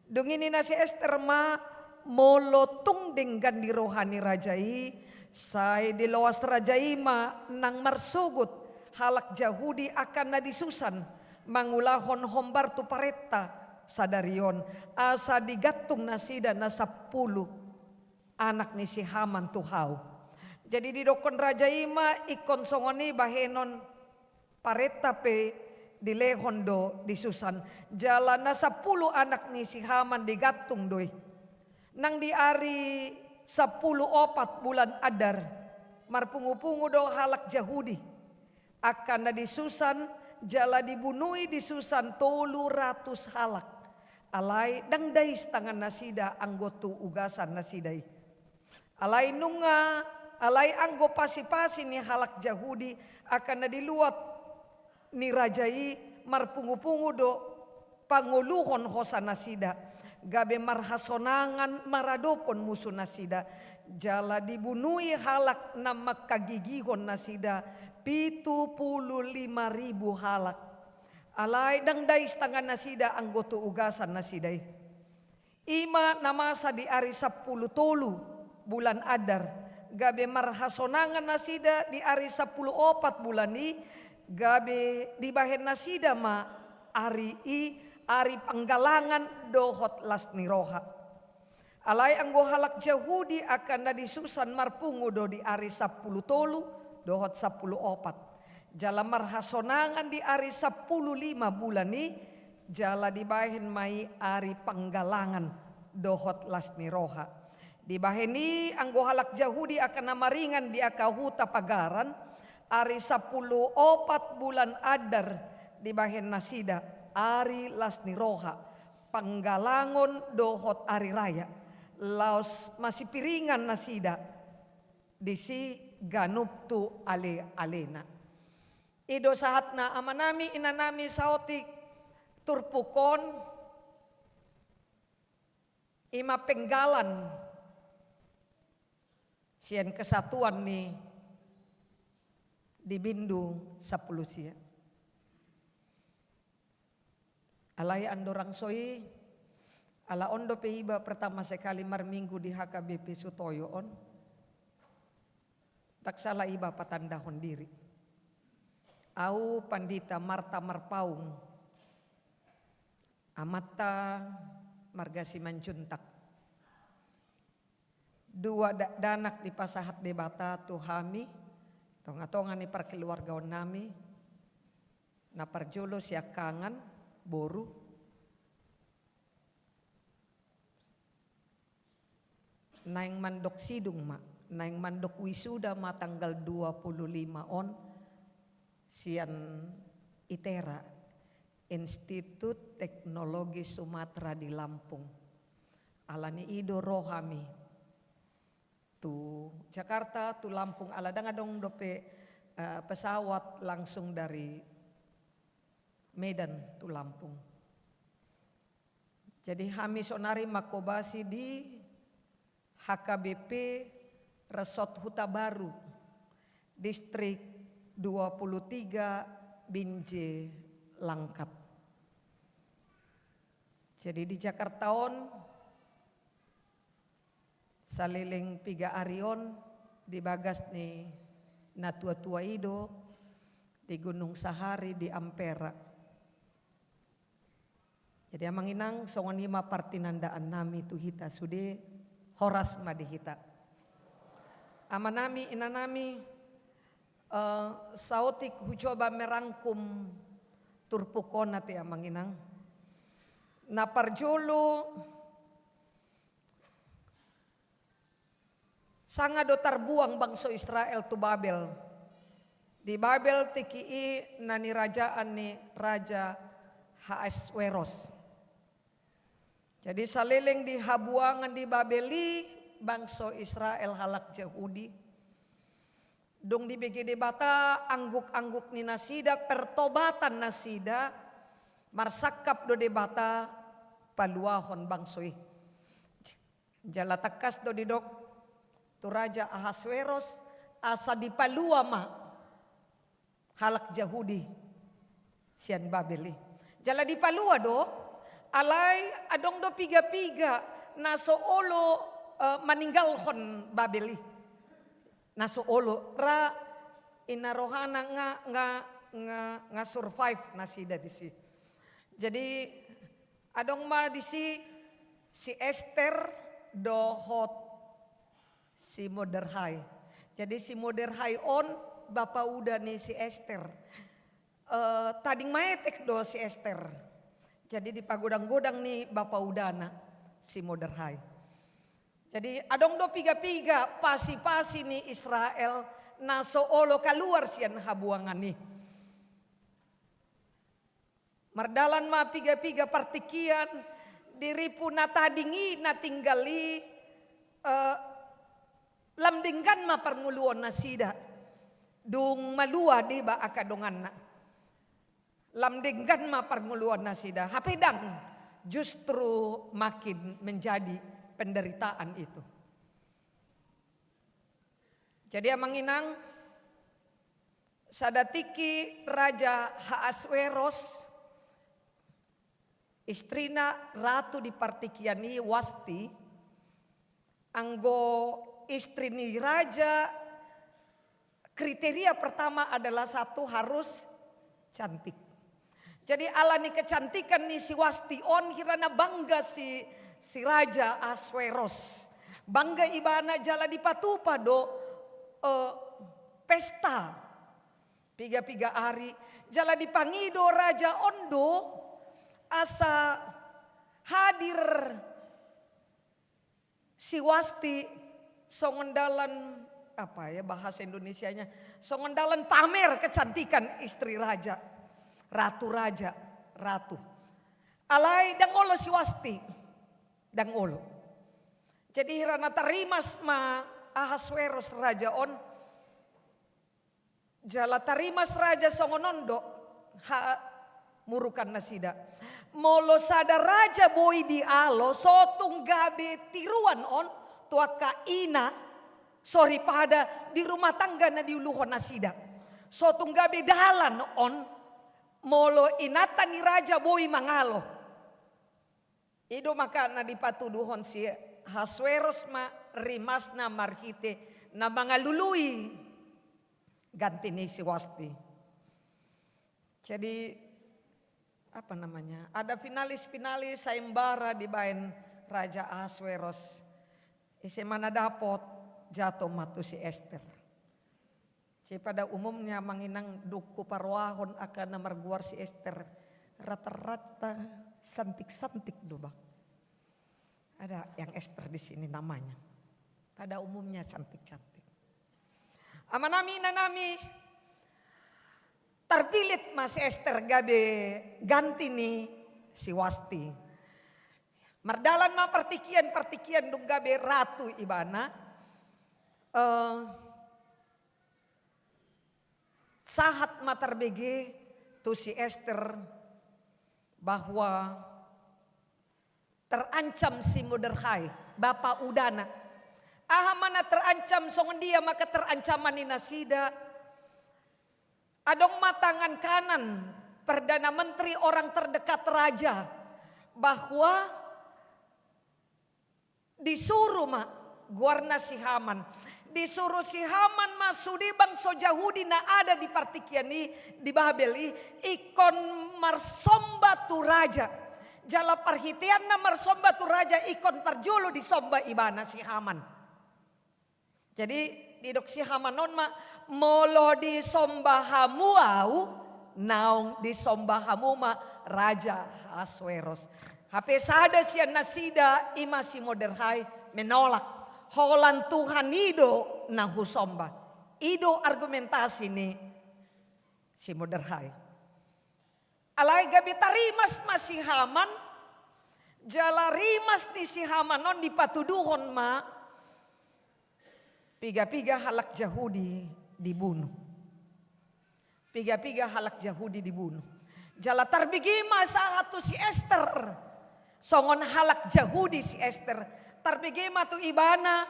Dung i ninna si Ester ma, molo tung denggan di roha ni raja i, sai diloas raja i ma nang marsogot halak Jahudi angka na di Susan, mangulahon hombar tu parenta sadari on, asa digantung nasida na sampulu anak ni si Haman tu hau. Jadi didokkon raja i ma, ingkon songon i bahenon parenta pe dilehon do di Susan. Jala na sampulu anak ni si Haman digantung do i. Nang di ari sampulu opat bulan Adar, marpungupungu do halak Jahudi angka na di Susan, jala dibunui di Susan tolu ratus halak. Alai ndang dais tangan nasida anggo tu ugasan nasida i. Alai nunga, alai anggo pasipasi ni halak Jahudi angka na di luat ni raja i, marpungupungu do pangoluhon hosa nasida, gabe marhasonangan maradophon musu nasida, jala dibunui halak na mangkagigihon nasida pitu pulu lima ribu halak. Alai ndang dais tangan nasida anggo tu ugasan nasida i. I ma na masa di ari sampulu tolu bulan Adar, gabe marhasonangan nasida di ari sampulu opat bulan i, gabe dibahen nasida ma ari i ari panggalangan dohot las ni roha. Alai anggo halak Jahudi angka na di Susan marpungu do di ari sampulu tolu dohot sampulu opat. Jala marhasonangan di ari sampulu lima bulan i, jala dibahen ma i ari panggalangan dohot las ni roha. Dibahen i anggo halak Jahudi angka na maringan di angka huta pagaran, ari sampulu opat bulan Adar dibahen nasida ari las ni roha, panggalangon dohot ari raya, laos masipiringan nasida disi ganup tu ale-alena. I do sahatna amanami, inanami, saotik turpuk on, i ma penggalan sian kesatuan ni di bindu sampulu sia. Alai andorang so i, ala on dope iba pertama sekali marminggu di H K B P Sutoyo on, ndang sala iba patandahon diri. Au Pandita Marta Marpaung, amanta marga Simanjuntak. Dua dakdanak dipasahat Debata tu hami, tongatonga ni parkeluargaonnami, na parjolo siangkangan, boru, naeng mandok sidung ma, naeng mandok wisuda ma tanggal dua pulu lima on sian ITERA, Institut Teknologi Sumatera di Lampung. Alani i do ro hami tu Jakarta, tu Lampung, ala ndang adong dope, eh, pesawat langsung dari Medan tu Lampung. Jadi hami sonari manghobasi di H K B P Resort Hutabaru, Distrik dua puluh tiga, Binjai Langkat. Jadi di Jakarta on, saleleng piga ari on, di bagas ni natua-tua i do, di Gunung Sahari, di Ampera. Jadi amang inang, songon i ma partinandaan nami tu hita sude, horas ma di hita. Amanami, inanami, eh, saotik hucoba merangkum turpuk on ate amang inang. Na parjolo, sanga do tarbuang bangso Israel tu Babel. Di Babel tingki i na nirajaan ni Raja Ahasweros. Jadi saleleng di habuangan di Babel i, bangso Israel halak Jahudi, dung dibege Debata angguk-angguk ni nasida, pertobatan nasida, marsangkap do Debata paluahon bangso i. Jala tangkas do didok tu Raja Ahasweros, asa dipalua ma halak Jahudi sian Babel i. Jala dipalua do, alai adong do piga-piga na so olo, eh, maninggalhon Babel i. Na so olo, ra ina rohana nga, nga, nga, nga survive nasida disi. Jadi adong ma disi si Ester dohot si Mordekai. Jadi si Mordekai on bapauda ni si Ester. Eh, tading maetek do si Ester. Jadi dipagodang-godang ni bapaudana si Mordekai. Jadi adong do piga-piga pasi-pasi ni Israel na so olo kaluar sian habuangan i. Mardalan ma piga-piga partingkian, di ripu na tading i na tinggal i, eh, lam denggan ma parngoluon nasida. Dung malua deba angka donganna, lam denggan ma parngoluon nasida. Hape ndang, justru makin menjadi penderitaan itu. Jadi amang inang, sada tingki Raja Ahasweros, istrina ratu di partingkian i Wasti, anggo istri ni raja, kriteria pertama adalah satu harus cantik. Jadi ala ni kecantikan ni si Wasti on hira na bangga si, si Raja Ahasweros. Bangga ibana jala dipatupa do, eh, pesta piga-piga ari. Jala dipangido raja on do asa hadir si Wasti songon dalan, apa ya bahasa Indonesianya, songon dalan pamer kecantikan istri raja, ratu raja, ratu. Alai ndang olo si Wasti, ndang olo. Jadi hira na tarimas ma Ahasweros raja on, jala tarimas raja songon on do hamurukan nasida. Molo sada raja boi dialo, so tung gabe tiruan on tu angka ina, soripada di rumah tangga na diuluhon nasida. So tung gabe dalan on, molo inanta ni raja boi mangalo. I do maka na dipatuduhon si Ahasweros ma rimasna marhite na mangalului ganti ni si Wasti. Jadi, apa namanya, ada finalis-finalis sayembara dibaen Raja Ahasweros. Ise ma na dapot, jato ma tu si Ester. Jadi pada umumnya amang inang dung huparoahon angka na margoar si Ester, rata-rata santik-santik do bang. Ada yang Ester di sini namanya. Pada umumnya santik-santik. Amanami, inanami, tarpilit ma si Ester gabe ganti ni si Wasti. Mardalan ma partingkian-partingkian dung gabe ratu ibana. Eh, sahat ma tarbege tu si Ester bahwa terancam si Mordekai, bapa udana. Aha ma na terancam, songon dia ma keterancaman ni nasida? Adong ma tangan kanan perdana menteri, orang terdekat raja, bahwa disuruh ma goarna si Haman. Disuruh si Haman ma sude bangso Jahudi na ada di partingkian i, di Babel i, ingkon marsomba tu raja. Jala parhiteanna marsomba tu raja ingkon parjolo disomba ibana si Haman. Jadi, didok si Haman on ma, molo disomba hamu au, naung disomba hamu ma Raja Ahasweros. Hape sada sian nasida, i ma si Mordekai, menolak. Holan Tuhan i do na husomba. I do argumentasi ni si Mordekai. Alai gabe tarimas ma si Haman, jala rimas ni si Haman on dipatuduhon ma, piga-piga halak Jahudi dibunuh. Piga-piga halak Jahudi dibunuh. Jala tarbege ma sahat tu si Ester. Songon halak Jahudi si Ester. Tarbege ma tu ibana,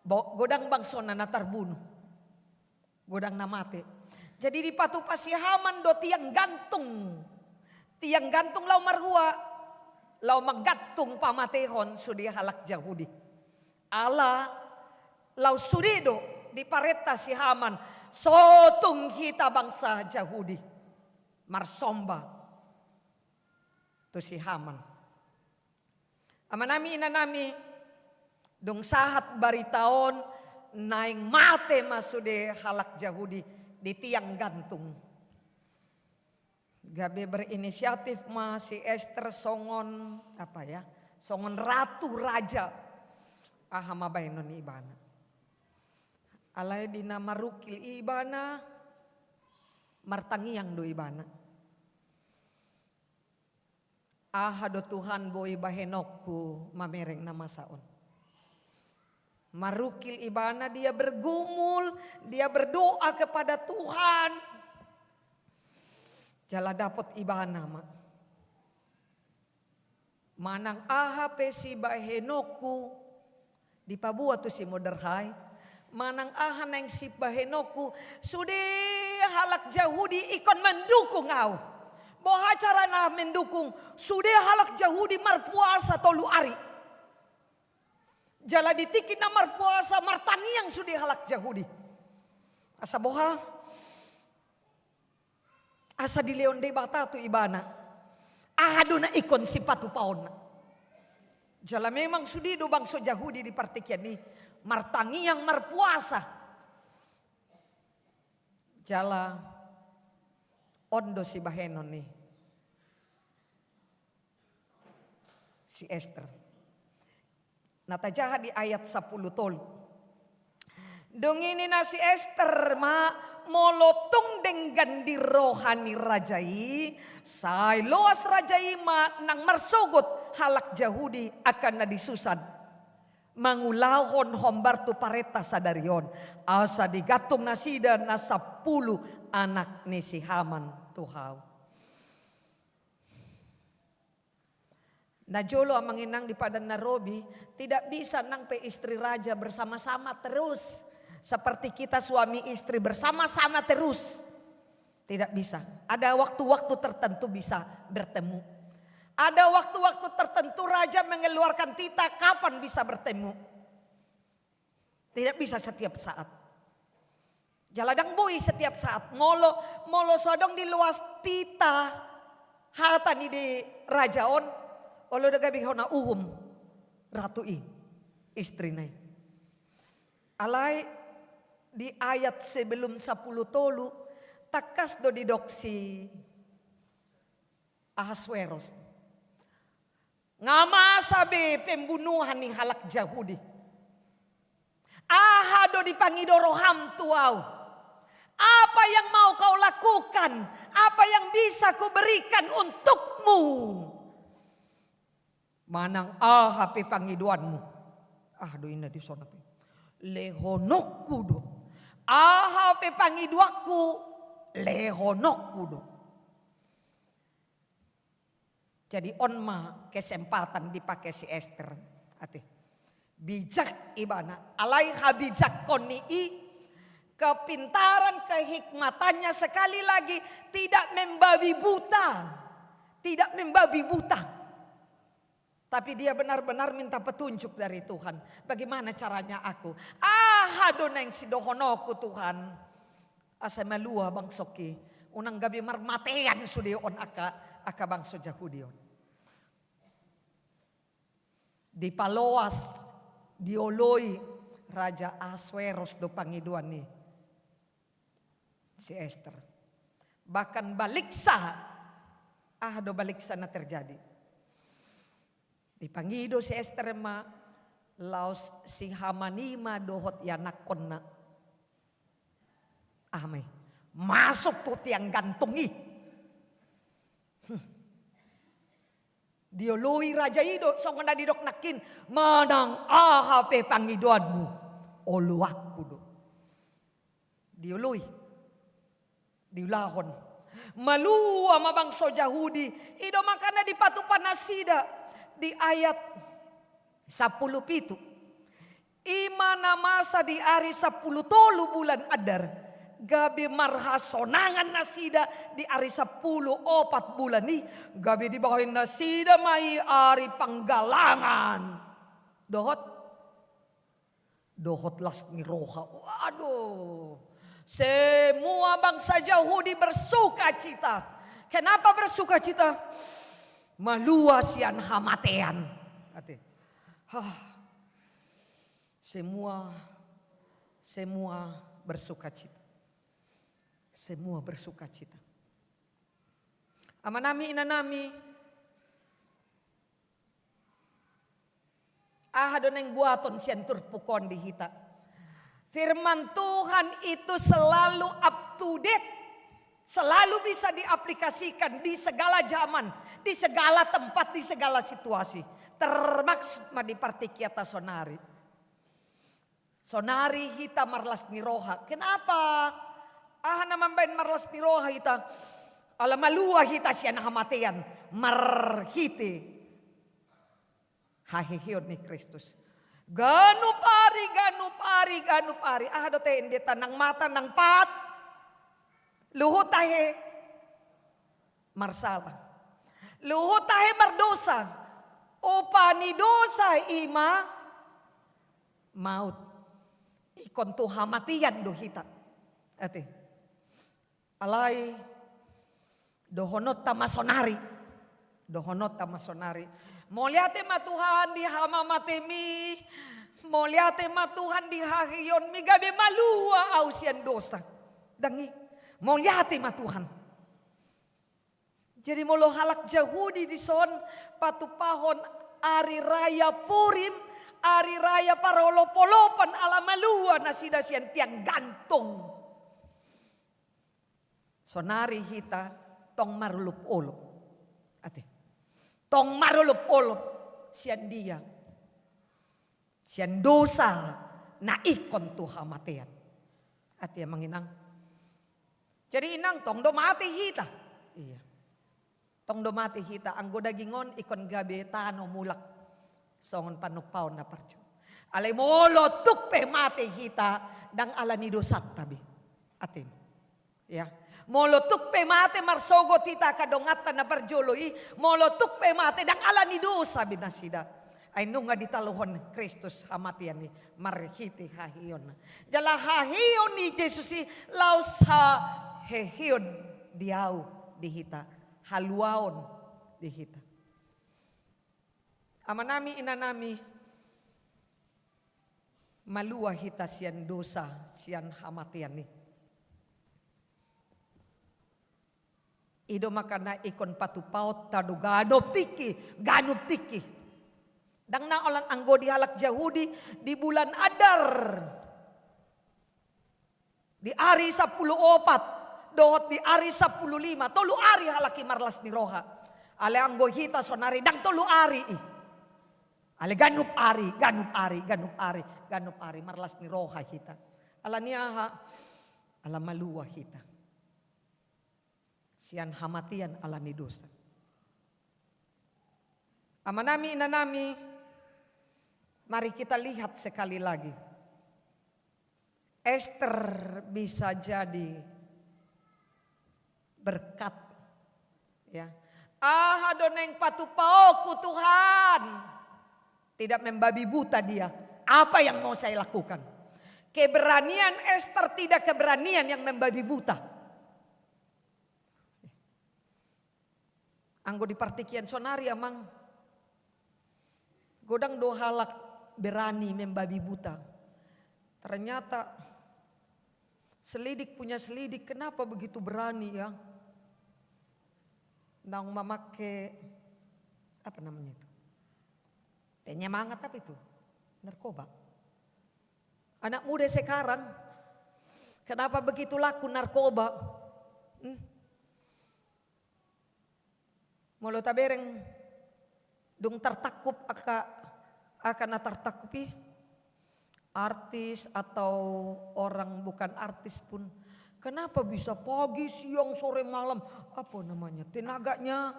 bo-, godang bangsona na tarbunuh. Godang na mate. Jadi dipatupa si Haman do tiang gantung. Tiang gantung laho marhua, laho manggantung pamatehon sude halak Jahudi. Ala laos sude do diparenta si Haman, so tung hita bangsa Jahudi marsomba tu si Haman. Amanami, inanami, dung sahat barita on, naeng mate ma sude halak Jahudi di tiang gantung. Gabe berinisiatif ma si Ester songon, apa ya, songon ratu raja. Aha ma baenon ibana? Alai di na marungkil ibana, martangiang do ibana. Aha do Tuhan boi bahenonku mamereng na masa on? Marungkil ibana, dia bergumul, dia berdoa kepada Tuhan. Jala dapot ibana ma. Manang aha pe sibahenonku, dipaboa tu si Mordekai, manang aha naeng sibahenonku, sude halak Jahudi ingkon mandukung au. Boha carana mandukung? Sude halak Jahudi marpuasa tolu ari. Jala di tingki na marpuasa, martangiang sude halak Jahudi. Asa boha? Asa dilehon Debata tu ibana aha do na ingkon sipatupaonna. Jala memang sude do bangso Jahudi di partingkian i martangiang, marpuasa. Jala on do sibahenon ni si Ester. Na tajaha di ayat sampulu tolu. Dung i ninna si Ester ma, molo tung denggan di roha ni raja i, sai loas raja i ma nang marsogot halak Jahudi angka na di Susan, mangulahon hombar tu parenta sadari on, asa digantung nasida na sampulu anak ni si Haman tu hau. Najolo amang inang di Padan na Robi, tidak bisa nang pe istri raja bersama-sama terus. Seperti kita suami istri bersama-sama terus. Tidak bisa. Ada waktu-waktu tertentu bisa bertemu. Ada waktu-waktu tertentu raja mengeluarkan titah kapan bisa bertemu. Tidak bisa setiap saat. Jala ndang boi setiap saat. Molo, molo so adong di loas titah hata ni di raja on, olo do gabe hona uhum ratu i, istrina i. Alai di ayat sebelum sampulu tolu, tangkas do didok si Ahasweros. Nga masa be pembunuhan ni halak Jahudi. Aha do dipangido roham tu au? Apa yang mau kau lakukan? Apa yang bisa kuberikan untukmu? Manang aha pe pangidoanmu? Aha do inna di sonat i? lehononku do. Aha pe pangidoanku, lehononku do. Jadi on ma kesempatan dipake si Ester. Ate. Bijak ibana, alai habijakkon ni i, kepintaran, kehikmatannya sekali lagi tidak membabi buta. Tidak membabi buta. Tapi dia benar-benar minta petunjuk dari Tuhan. Bagaimana caranya aku? Aha do naeng sidohononku Tuhan? Asa malua bangsongki. Unang gabe marmatean sude on angka, angka bangso Jahudi on. Dipaloas, dioloi Raja Ahasweros do pangidoan ni si Ester. Bahkan baliksa, aha do baliksa na terjadi? Dipangido si Ester ma, laos si Haman i ma dohot ianakkonna. Aha ma i? Masuk tu tiang gantung i. Hmm. Dioloi raja i do, songon na didok nangkin, manang aha pe pangidoanmu, oloanku do. Dioloi. Diulahon. Malua ma bangso Jahudi, i do makana dipatupa nasida di ayat sampulu pitu. I ma na masa di ari sampulu tolu bulan Adar, gabe marhasonangan nasida di ari sampulu opat bulan i, gabe dibahen nasida ma i ari panggalangan. Dohot Dohot las ni roha. Waduh. Semua bangsa Jahudi bersukacita. Kenapa bersukacita? Malua sian hamatean. Ate. Hah. Semua, semua bersukacita. Semua bersukacita. Amanami, inanami, aha do naeng buaton sian turpuk on di hita? Firman Tuhan itu selalu up to date, selalu bisa diaplikasikan di segala zaman, di segala tempat, di segala situasi. Termaksud ma di partingkianta sonari. Sonari hita marlas ni roha. Kenapa? Aha na mambahen marlas ni roha hita? Ala malua hita sian hamatean marhite haheheon ni Kristus. Ganup ari, ganup ari, ganup ari. Aha do tahe endenta? Nang mata, nang pat. Luhut tahe marsala. Luhut tahe mardosa. Upa ni dosa i ma maut. Ingkon tu hamatean do hita. Ate. Alai dohononta ma sonari. Dohononta ma sonari. Mauliate ma Tuhan di hamamatemi. Mauliate ma Tuhan di haheheonmi, gabe malua ahu sian dosa. Ndang i. Mauliate ma Tuhan. Jadi molo halak Jahudi dison patupahon ari raya Purim, ari raya parolopolopon, ala malua nasida sian tiang gantung. Sonari hita tong marolopolop. Ate. Tong marolopolop sian dia? Sian dosa na ingkon tu hamatean. Ate, amang inang. Jadi inang, tong do mate hita. Iya. Tong do mate hita, anggo daging on ingkon gabe tano mulak. Songon panumpaon na parjolo. Alai molo tung pe mate hita, ndang ala ni dosanta be. Ate. Ya. Molo tung pe mate marsogot hita angka donganta na parjolo i, molo tung pe mate ndang ala ni dosa be nasida. Ai nunga ditaluhon Kristus hamatean i marhite haheheonna. Jala haheheon ni Jesus i laos haheheon di ahu di hita, haluaon di hita. Amanami, inanami, malua hita sian dosa, sian hamatean i. I do makana ingkon patupaonta do ganup tingki, ganup tingki. Ndang na holan anggo di halak Jahudi di bulan Adar. Di ari sampulu opat, dohot di ari sampulu lima, tolu ari halak i marlas ni roha. Alai anggo hita sonari ndang tolu ari i. Ale ganup ari, ganup ari, ganup ari, ganup ari marlas ni roha hita. Ala ni aha? Ala malua hita sian hamatean ala ni dosa. Amanami, inanami, mari kita lihat sekali lagi. Ester bisa jadi berkat. Ya. Aha do naeng patupaonku, Tuhan? Tidak membabi buta dia. Apa yang mau saya lakukan? Keberanian Ester tidak keberanian yang membabi buta. Anggo di partingkian sonari, amang, godang do halak berani membabi buta. Ternyata selidik punya selidik, kenapa begitu berani, ya? Naung mamake, apa namanya itu? Penyemangat apa itu? Narkoba. Anak muda sekarang, kenapa begitu laku narkoba? Hmm. Molo tabereng, dung tartangkup angka, angka na tartangkup i, artis atau orang bukan artis pun, kenapa bisa pagi, siang, sore, malam, apa namanya, tenaganya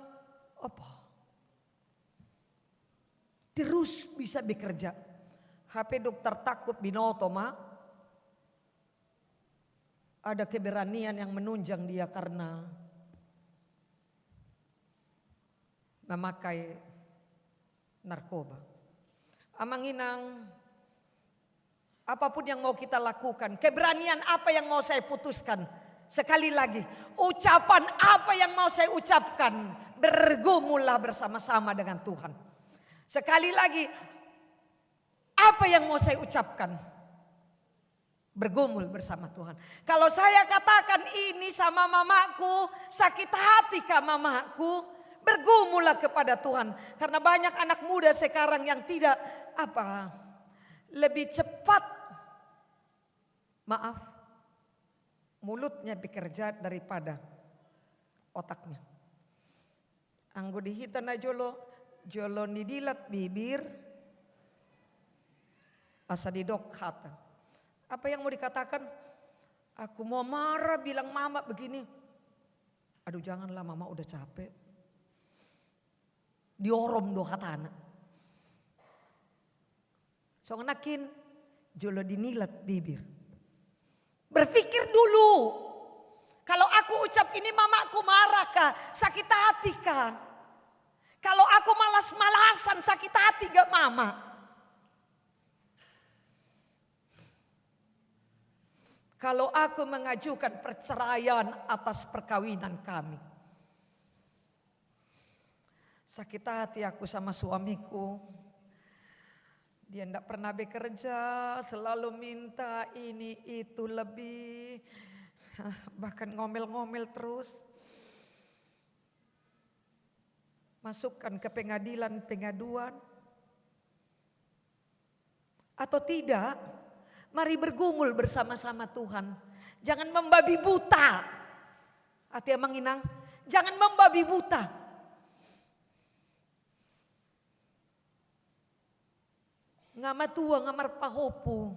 apa? Terus bisa bekerja. Hape dung tartangkup, binoto ma, ada keberanian yang menunjang dia karena memakai narkoba. Amang inang, apapun yang mau kita lakukan, keberanian apa yang mau saya putuskan, sekali lagi, ucapan apa yang mau saya ucapkan, bergumullah bersama-sama dengan Tuhan. Sekali lagi, apa yang mau saya ucapkan, bergumul bersama Tuhan. Kalau saya katakan ini sama mamaku, sakit hati kah mamaku, bergumullah kepada Tuhan. Karena banyak anak muda sekarang yang tidak, apa, lebih cepat, maaf, mulutnya bekerja daripada otaknya. Anggo di hita na jolo, jolo nidilat bibir, asa didok hata. Apa yang mau dikatakan? Aku mau marah bilang mama begini. Aduh, janganlah, mama udah capek. Diorom do hatana. Songon nangkin, jolo dinilat bibir. Berpikir dulu. Kalau aku ucap ini, mamaku marah kah? Sakit hati kah? Kalau aku malas-malasan, sakit hati gak mama? Kalau aku mengajukan perceraian atas perkawinan kami, sakit hati aku sama suamiku. Dia ndak pernah bekerja, selalu minta ini itu lebih, bahkan ngomel-ngomel terus. Masukkan ke pengadilan pengaduan. Atau tidak, mari bergumul bersama-sama Tuhan. Jangan membabi buta. Ate amang inang, jangan membabi buta. Nga matua, nga marpahompu.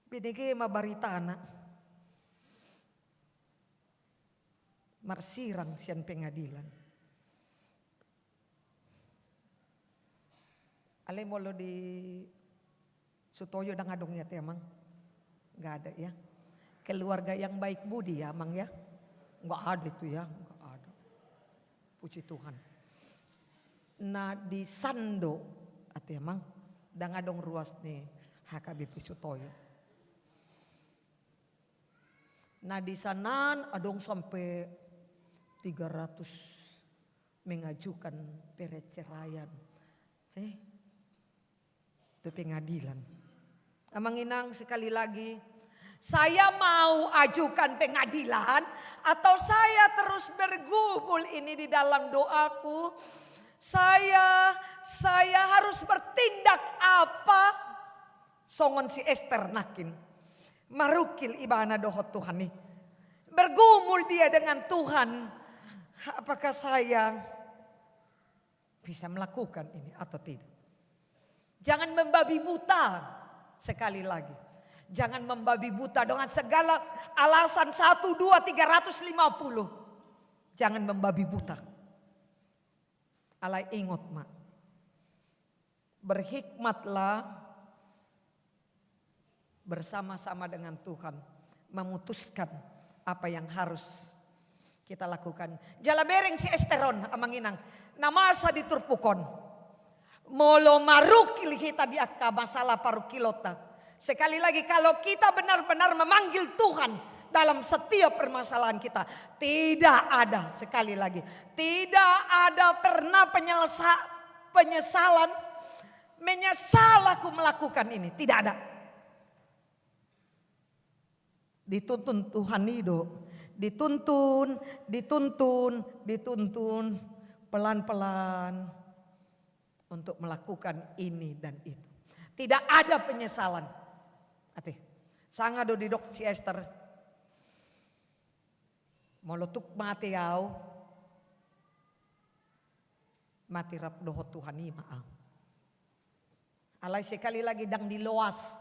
Binege ma baritana. Marsirang sian pengadilan. Alai molo di Sutoyo ndang adong ya, ate amang? Nggak ada ya. Keluarga yang baik budi ya, amang ya? Nggak ada itu ya, nggak ada. Puji Tuhan. Na di Sando, ate amang, ndang adong ruas ni H K B P Sutoyo. Na di sanan adong sampe tiga ratus mengajukan perceraian. Eh, tu pengadilan. Amang inang, sekali lagi, saya mau ajukan pengadilan atau saya terus bergumul ini di dalam doaku? Saya, saya harus bertindak apa? Songon si Ester nangkin. Marungkil ibana dohot Tuhan i. Bergumul dia dengan Tuhan. Apakah saya bisa melakukan ini atau tidak. Jangan membabi buta, sekali lagi. Jangan membabi buta dengan segala alasan satu, dua, tiga ratus lima puluh. Jangan membabi buta. Alai ingot ma, berhikmatlah bersama-sama dengan Tuhan memutuskan apa yang harus kita lakukan. Jala bereng si Ester on, amang inang, na masa di turpuk on. Molo marukil hita di angka masalah parukilonta. Sekali lagi, kalau kita benar-benar memanggil Tuhan dalam setiap permasalahan kita, tidak ada, sekali lagi, tidak ada pernah penyelesa-, penyesalan, menyesal aku melakukan ini. Tidak ada. Dituntun Tuhan i do. Dituntun, dituntun, dituntun. Pelan-pelan. Untuk melakukan ini dan itu. Tidak ada penyesalan. Ate. Sanga do didok si Ester. Molo tung mate au, mate rap dohot Tuhan i ma au. Alai sekali lagi, ndang diloas.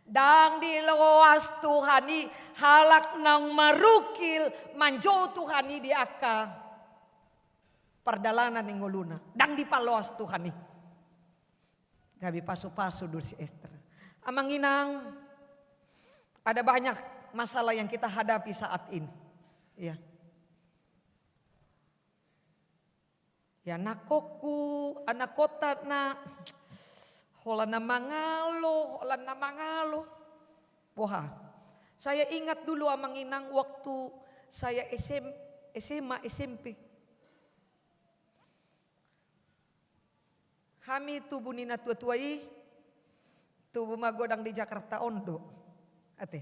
Ndang diloas Tuhan i halak naung marukil manjou Tuhan i di angka pardalanan ni ngoluna. Ndang dipaloas Tuhan i. Gabe pasu-pasu do si Ester. Amang inang, ada banyak masalah yang kita hadapi saat ini. Ya. Ya, anakku, anakkonta na holan na mangalo, holan na mangalo. Boha. Saya ingat dulu, amang inang, waktu saya S M, S M A, S M P. Hami tubu ni natua-tua i, tubu magodang di Jakarta on do. Ate.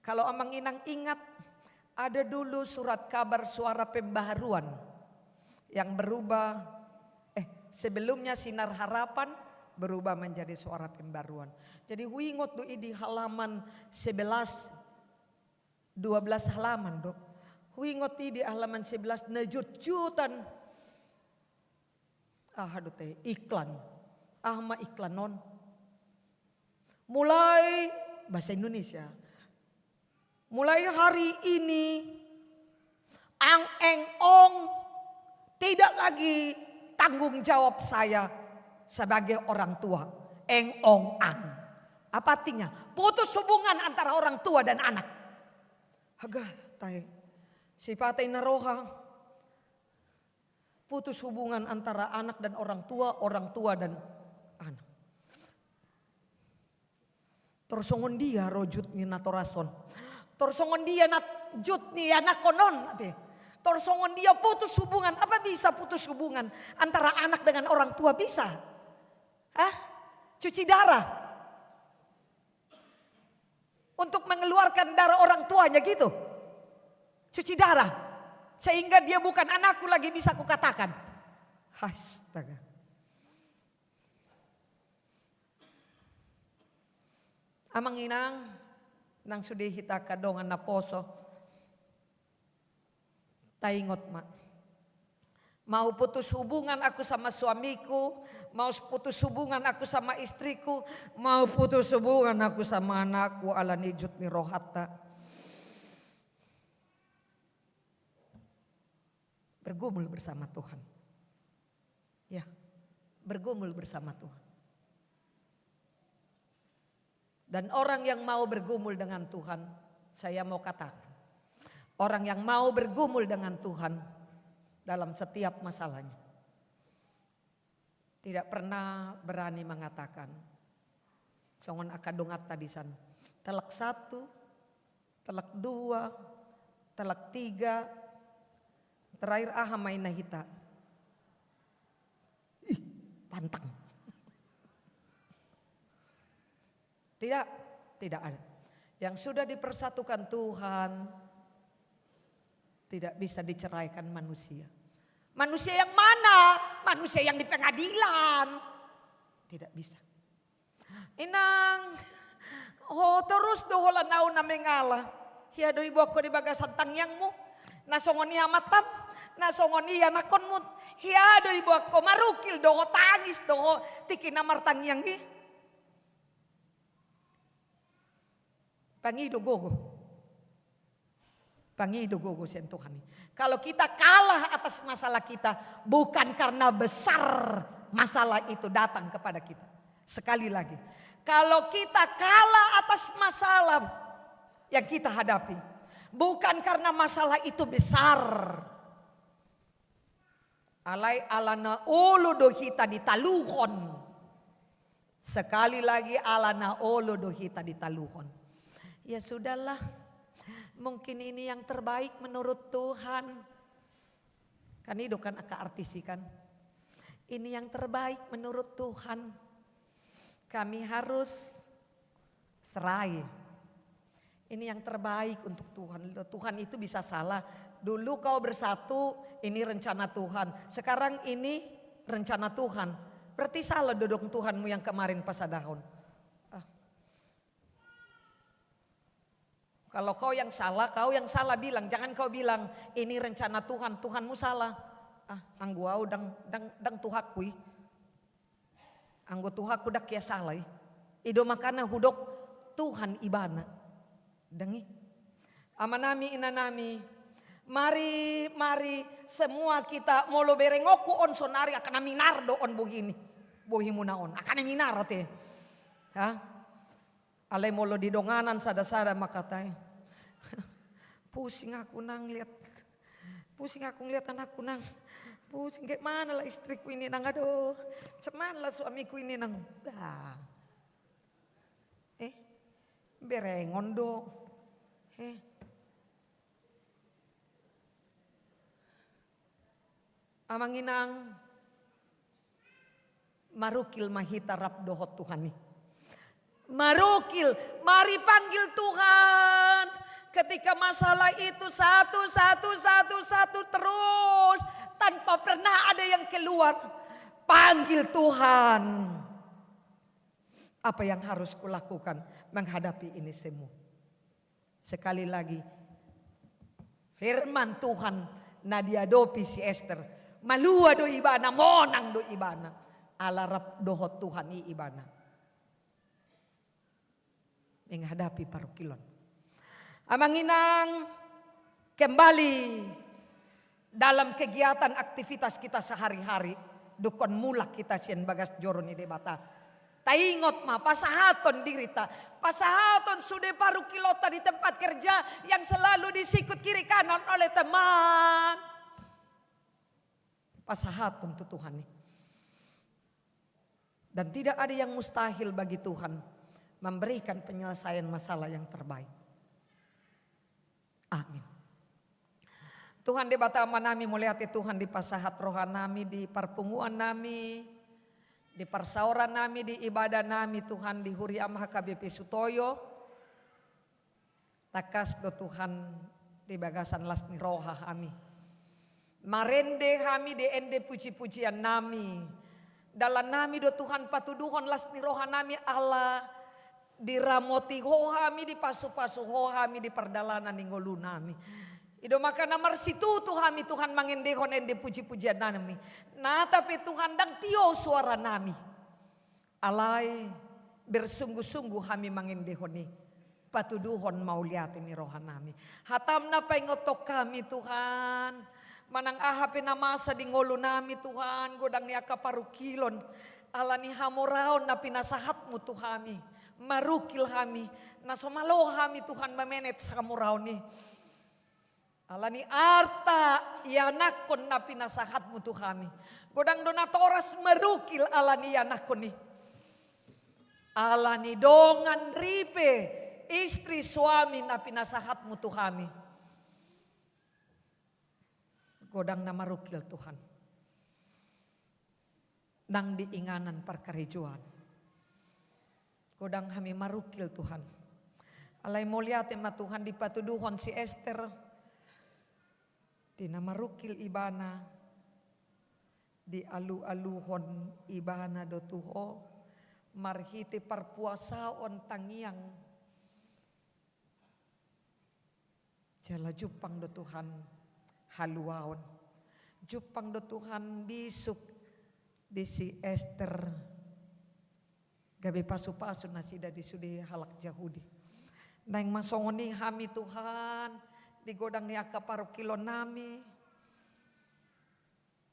Kalau amang inang ingat, ada dulu surat kabar Suara Pembaharuan yang berubah, eh, sebelumnya Sinar Harapan berubah menjadi Suara Pembaharuan. Jadi huingot do i di halaman sebelas, dua belas halaman do. Huingot i di halaman sebelas na jotjotan. Aha do te, iklan. Aha ma iklan on? Mulai, bahasa Indonesia. Mulai hari ini, ang, eng, ong, tidak lagi tanggung jawab saya sebagai orang tua. Eng, ong, ang. Apa artinya? Putus hubungan antara orang tua dan anak. Haga, tahe. Sipata i na roha. Putus hubungan antara anak dan orang tua, orang tua dan anak. Tor songon dia ro jut ni natoras on? Tor songon dia na jut ni anakkon on, ate? Tor songon dia putus hubungan? Apa bisa putus hubungan antara anak dengan orang tua? Bisa? Hah? Cuci darah? Untuk mengeluarkan darah orang tuanya gitu. Cuci darah. Sehingga dia bukan anakku lagi, bisa kukatakan. Astaga. Amang inang, nang sude hita angka dongan naposo. Taingot ma. Mau putus hubungan aku sama suamiku, mau putus hubungan aku sama istriku, mau putus hubungan aku sama anakku, ala ni jut ni rohanta. Bergumul bersama Tuhan. Ya, bergumul bersama Tuhan. Dan orang yang mau bergumul dengan Tuhan, saya mau katakan, orang yang mau bergumul dengan Tuhan dalam setiap masalahnya, tidak pernah berani mengatakan, songon angka donganta di sana, telak satu, telak dua, telak tiga, terakhir aha ma i na hita? Ih, pantang. Tidak, tidak ada. Yang sudah dipersatukan Tuhan tidak bisa diceraikan manusia. Manusia yang mana? Manusia yang di pengadilan. Tidak bisa. Inang, ho torus do holan au na mengala. Hea do iboan ho di bagasan tangiangmu? Na songon i amantam, Na songon i anakkonmu, hea do diboan ho, marukil do ho, tangis do ho, tingki na martangiang i. Pangido gogo. Pangido gogo sian Tuhan i. Kalau kita kalah atas masalah kita, bukan karena besar masalah itu datang kepada kita. Sekali lagi, kalau kita kalah atas masalah yang kita hadapi, bukan karena masalah itu besar. Alai ala na olo do hita ditaluhon. Sekali lagi, ala na olo do hita ditaluhon. Ya sudahlah, mungkin ini yang terbaik menurut Tuhan. Kan i do kan angka artis i kan. Ini yang terbaik menurut Tuhan. Kami harus serai. Ini yang terbaik untuk Tuhan. Tuhan itu bisa salah. Dulu kau bersatu, ini rencana Tuhan. Sekarang ini rencana Tuhan. Berarti salah do dong Tuhanmu yang kemarin pasadahon. Ah. Kalau kau yang salah, kau yang salah bilang. Jangan kau bilang, "Ini rencana Tuhan, Tuhanmu salah." Ah, anggo au ndang, ndang, ndang Tuhanku i. Anggo Tuhanku ndang hea sala i. I do makana hudok Tuhan ibana. Ndang i. Amanami, inanami, mari, mari semua kita, molo berengonku on sonari, angka na minar do on bohi ni. Bohimuna on. Angka na minar ate. Ha? Alai molo di donganan sada-sada mangkatai. Pusing aku nang lihat. Pusing aku lihat anakku nang. Pusing, kayak mana lah istriku ini nang, aduh. Cuman lah suamiku ini nang. Bah. Eh, berengon do. Eh. Amang inang, marukil ma hita rap dohot Tuhan i. Marukil, mari panggil Tuhan. Ketika masalah itu satu, satu, satu, satu terus, tanpa pernah ada yang keluar, panggil Tuhan. Apa yang harus kulakukan menghadapi ini semua? Sekali lagi, firman Tuhan na diadopi si Ester, malua do ibana, monang do ibana. Ala rap dohot Tuhan i ibana menghadapi parungkilon. Amang inang, kembali dalam kegiatan aktivitas kita sehari-hari, dungkon mulak hita sian bagas joro ni Debata. Taingot ma, pasahathon dirita, pasahathon sude parungkilonta di tempat kerja yang selalu disikut kiri kanan oleh teman. Pasahathon tu Tuhan i. Dan tidak ada yang mustahil bagi Tuhan memberikan penyelesaian masalah yang terbaik. Amin. Tuhan Debata Amanami, mauliate Tuhan dipasahat rohanami di parpunguannami, di parsaorannami, di ibadanami Tuhan di Huriam H K B P Sutoyo. Tangkas do Tuhan di bagasan las ni roha hami. Marende hami di ende puji-pujiannami. Dalannami do Tuhan patuduhon las ni rohanami ala diramoti Ho hami, dipasu-pasu Ho hami di pardalanan ni ngolunami. I do makana marsitutu hami Tuhan mangendehon ende puji-pujiannami. Nata pe Tuhan ndang tio suaranami. Alai bersungguh-sungguh hami mangendehon i, patuduhon mauliate ni rohanami. Hatam na paingothon hami Tuhan, manang aha pe na masa di ngolunami Tuhan, godang ni angka parungkilon, ala ni hamoraon na pinasahatmu tu hami, marungkil hami, na so malo hami Tuhan ma-manage hamoraon i. Ala ni arta ianakhon na pinasahatmu tu hami. Godang do natoras marungkil ala ni ianakhon i. Ala ni dongan ripe, istri, suami na pinasahatmu tu hami. Godang na marungkil Tuhan. Nang di inganan parkarejoan. Godang hami marungkil Tuhan. Alai mauliate ma Tuhan dipatuduhon si Ester. Di na marungkil ibana. Dialu-aluhon ibana do tu Ho. Marhite parpuasaon tangiang. Jala jumpang do Tuhan haluaon. Jumpang do Tuhan bisuk di si Ester, gabe pasu-pasu nasida di sude halak Jahudi. Naeng ma songon i hami Tuhan, di godang ni angka parungkilonnami,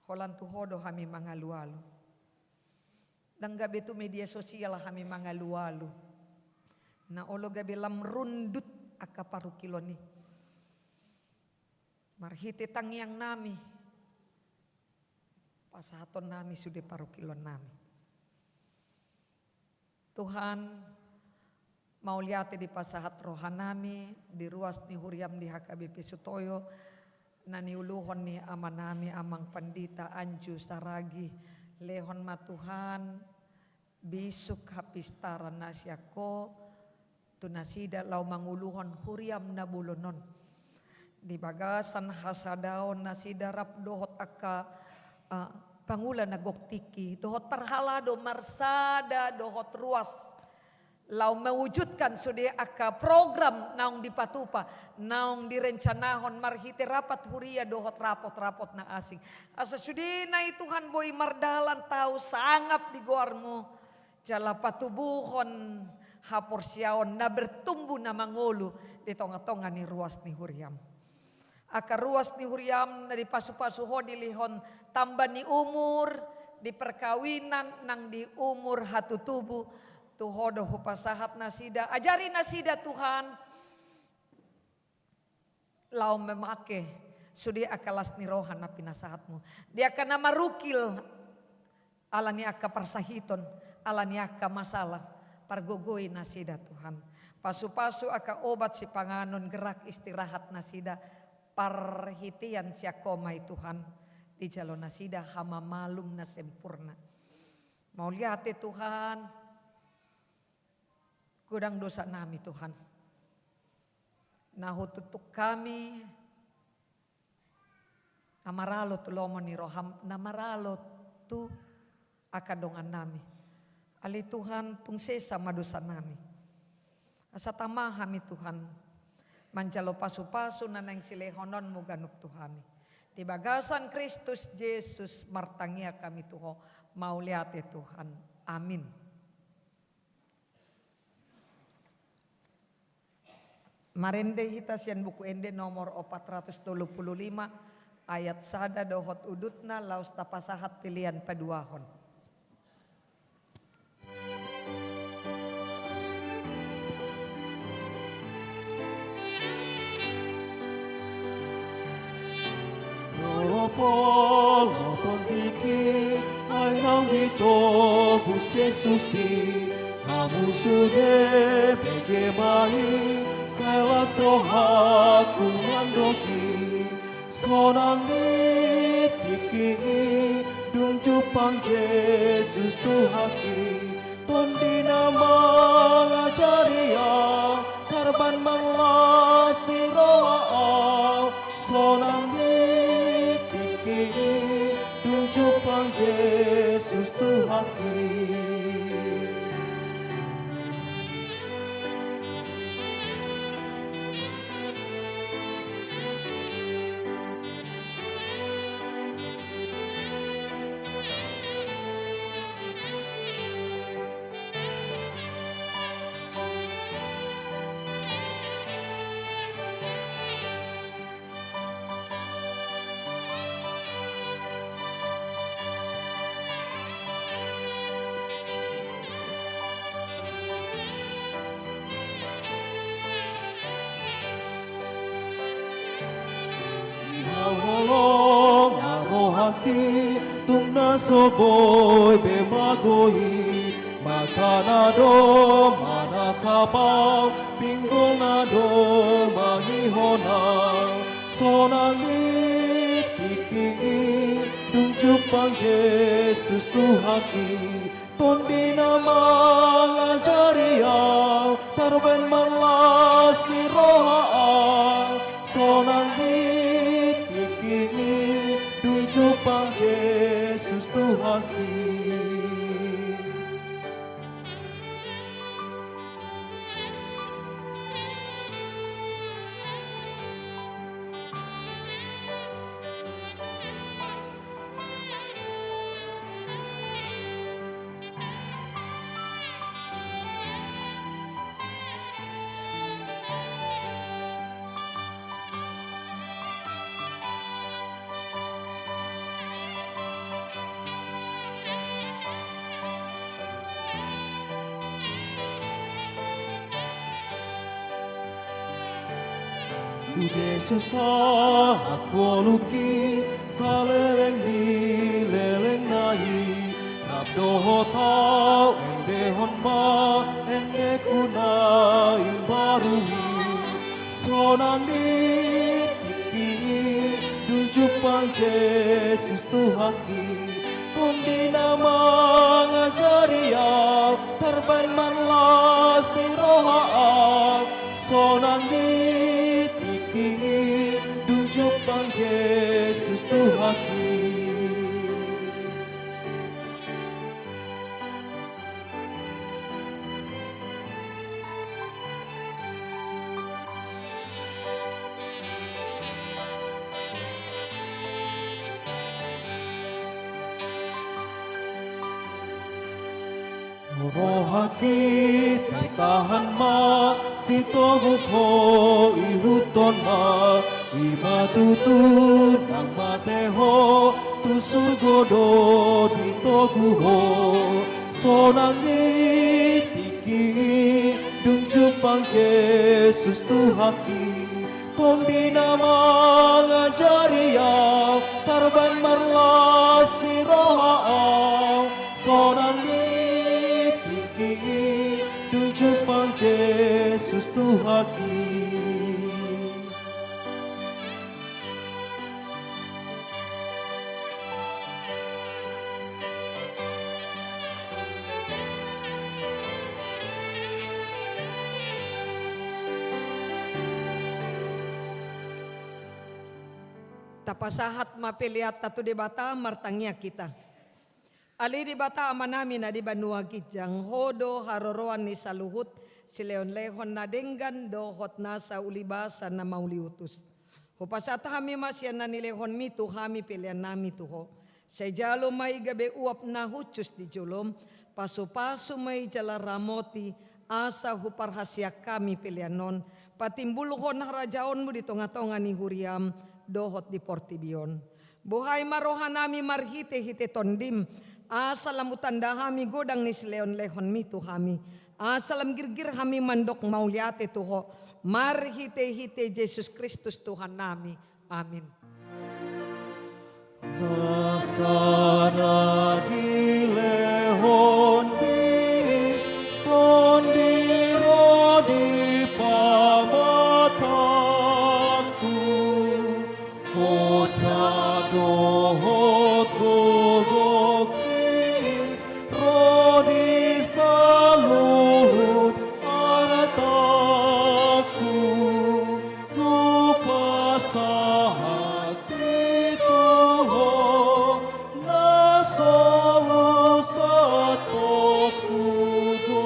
holan tu Ho do hami mangalu-alu. Ndang gabe tu media sosial hami mangalu-alu. Na olo gabe lam rundut angka parungkilon i. Marhite tangiangnami, pasahatonnami sude parungkilonnami. Tuhan, mauliate dipasahat rohanami di ruas ni huriaM di H K B P Sutoyo, na niuluhon ni amanami Amang Pandita Anju Saragih. Lehon ma Tuhan, bisuk hapistaran na sian Ho tu nasida laho manguluhon huriaM na bolon on. Di bagasan hasadaon nasida rap dohot angka, eh, pangula na gok tingki, dohot parhalado marsada dohot ruas, laho mewujudkan sude angka program naung dipatupa, naung direncanahon marhite rapat huria dohot rapot-rapot na asing. Asa sudena i Tuhan boi mardalan tau sangap di goarMu, jala patubuhon haporseaon na bertumbuh na mangolu di tonga-tonga ni ruas ni huriaM. Angka ruas ni huriaM na dipasu-pasu Ho dilehon tamba ni umur, di perkawinan nang di umur hatutubu, tu Ho do hupasahat nasida, ajari nasida Tuhan, laho mamake sude angka las ni roha na pinasahatMu. Di angka na marungkil, ala ni angka parsahiton, ala ni angka masalah, pargogoi nasida Tuhan. Pasu-pasu angka obat sipanganon, gerak istirahat nasida, parhitean sian Ho ma i Tuhan, dijalo nasida hamamalum na sempurna. Mauliate Tuhan, godang dosanami Tuhan. Na hututuk hami, na maralo tu lomo ni rohaM, na maralo tu angka dongannami. Ale Tuhan, tung sesa ma dosanami. Asa tama hami Tuhan, manjalo pasu-pasu na naeng silehononMu ganup tu hami. Di bagasan Kristus Jesus martangiang hami tu Ho, mauliate Tuhan. Amin. Marende hita sian Buku Ende nomor opat ratus tolu pulu lima, ayat sada dohot udutna, laos tapasahat pelean paduahon. Molo pola tondingki, ai naung ditobus Jesus i, hamu sude bege ma i, sai las rohangku mandok i. Sonang di tingki i, dung jumpang Jesus Tuhanki, Tondi na mangajari au, tarban marlas ni roha au, sonang di tingki i, dung jumpang Jesus Tuhanki. Di hau holong ni rohangki, tung na so boi be magou i, matana do manatap au, pinggolna do mangihon au. Sonang di tingki i, dung jumpang Jesus Tuhanki, Tondi na mangajari au, tarban marlas ni roha au, sonang di tingki i, dung jumpang Jesus Tuhanki. Tu Jesus sahat ngolungki, saleleng ni lelengna i. Rap dohot ahu endehon ma endengku na imbaru i. Sonang ni tingki i, dung jumpang Jesus Tuhanki. Tondi na mangajari ahu, tarbaen marlas ni roha ahu. Sonang ni tingki i, dung jumpang Jesus Tuhanki. Rohangki sai tahan ma, sitobus ho ihuthon ma. I ma tutu nang mate ho, tu surgo do ditogu ho. Sonang ni tingki i, dung jumpang Jesus Tuhanki. Tondi na mangajari ahu, tarbaen marlas ni roha ahu. Sonang ni tingki i, dung jumpang Jesus Tuhanki. Tapasahat ma peleanta tu Debata, martangiang hita. Ale Debata Amanami na di banua ginjang, Ho do haroroan ni saluhut silehonlehon na denggan dohot nasa ulibasa na mauliutus. Hupasahat hami ma sian na nilehonMi tu hami peleannami tu Ho. Sai jalo ma i gabe uap na hushus di jolom, pasupasu ma i jala ramoti, asa huparhaseang hami pelean on, patimbulhon harajaonMu di tongatonga ni huriaM dohot di portibi on. Buhai ma rohanami marhitehite TondiM, asa lam hutanda hami godang ni silehonlehonMi tu hami, asa lam girgir hami mandok mauliate tu Ho, marhitehite Jesus Kristus Tuhannami. Amin. Nasa na dilehonMi, Tondi ro di pamatangku, hosa dohot gogongki, ro di saluhut artangku, hupasahat i tu Ho, na so husahathu do.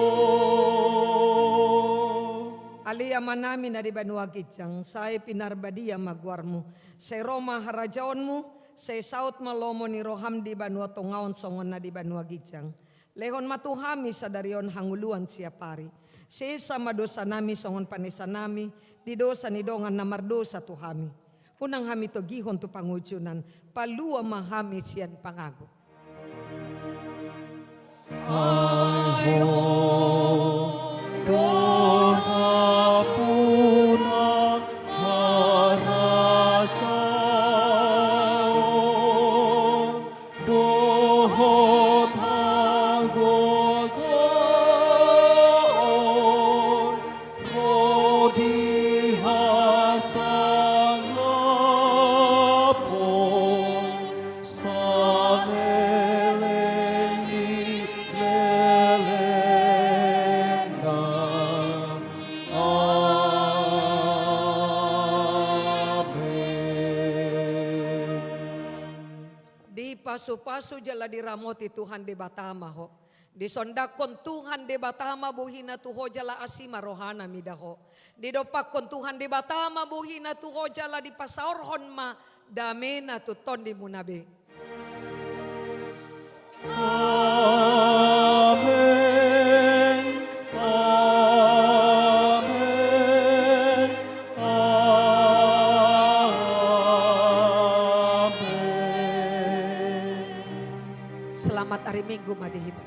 Ale Amanami na di banua ginjang, sai pinarbadia ma goarMu, sai ro ma harajaonMu, sai saut ma lomo ni rohaM di banua tonga on songon na di banua ginjang. Lehon ma tu hami sadari on hangoluan siapari. Sesa ma dosanami songon panesanami di dosa ni dongan na mardosa tu hami. Unang hami togihon tu pangunjunan, palua ma hami sian pangago. Ai Ho do nampuna harajaon dohot hagogoon ro di hasangapon saleleng ni lelengna. Amen. Dipasupasu jala diramoti Tuhan Debata ma ho. Disondangkon Tuhan Debata ma bohina tu ho jala asi ma rohana mida ho. Didompakkon Tuhan Debata ma bohina tu ho jala dipasaorhon ma damena tu tondimuna be. Amen. Amen. Amen. Selamat hari Minggu ma di hita.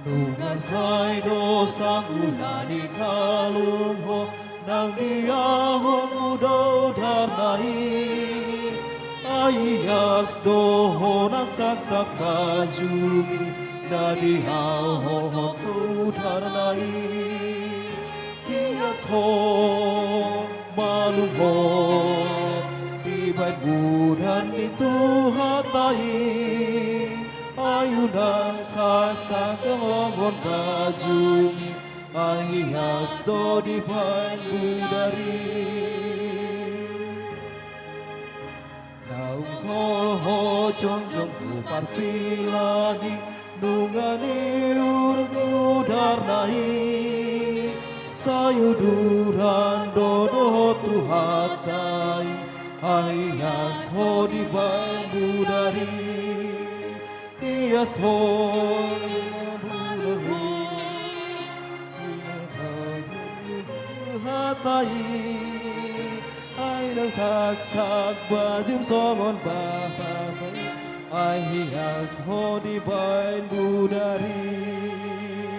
Nunga sai do sangula ni kalumho nang diahonmu do udarna i. Ai hias do ho nang saksak bajumi na diahonmu do udarna i. Hias ho malum ho dibahen udarna i tu hata i. Ai unang saksak songon bajumi, ai hias do dibahen udarna i. Naung so ho jongjong tu parsilangit, nunga niuruk udarna i. Sai uduran do dohot tu hata i, ai hias ho dibahen udarna i. Hias ho malum ho hata i. Ai unang saksak bajum songon bapasa i, ai hias ho dibahen udarna i.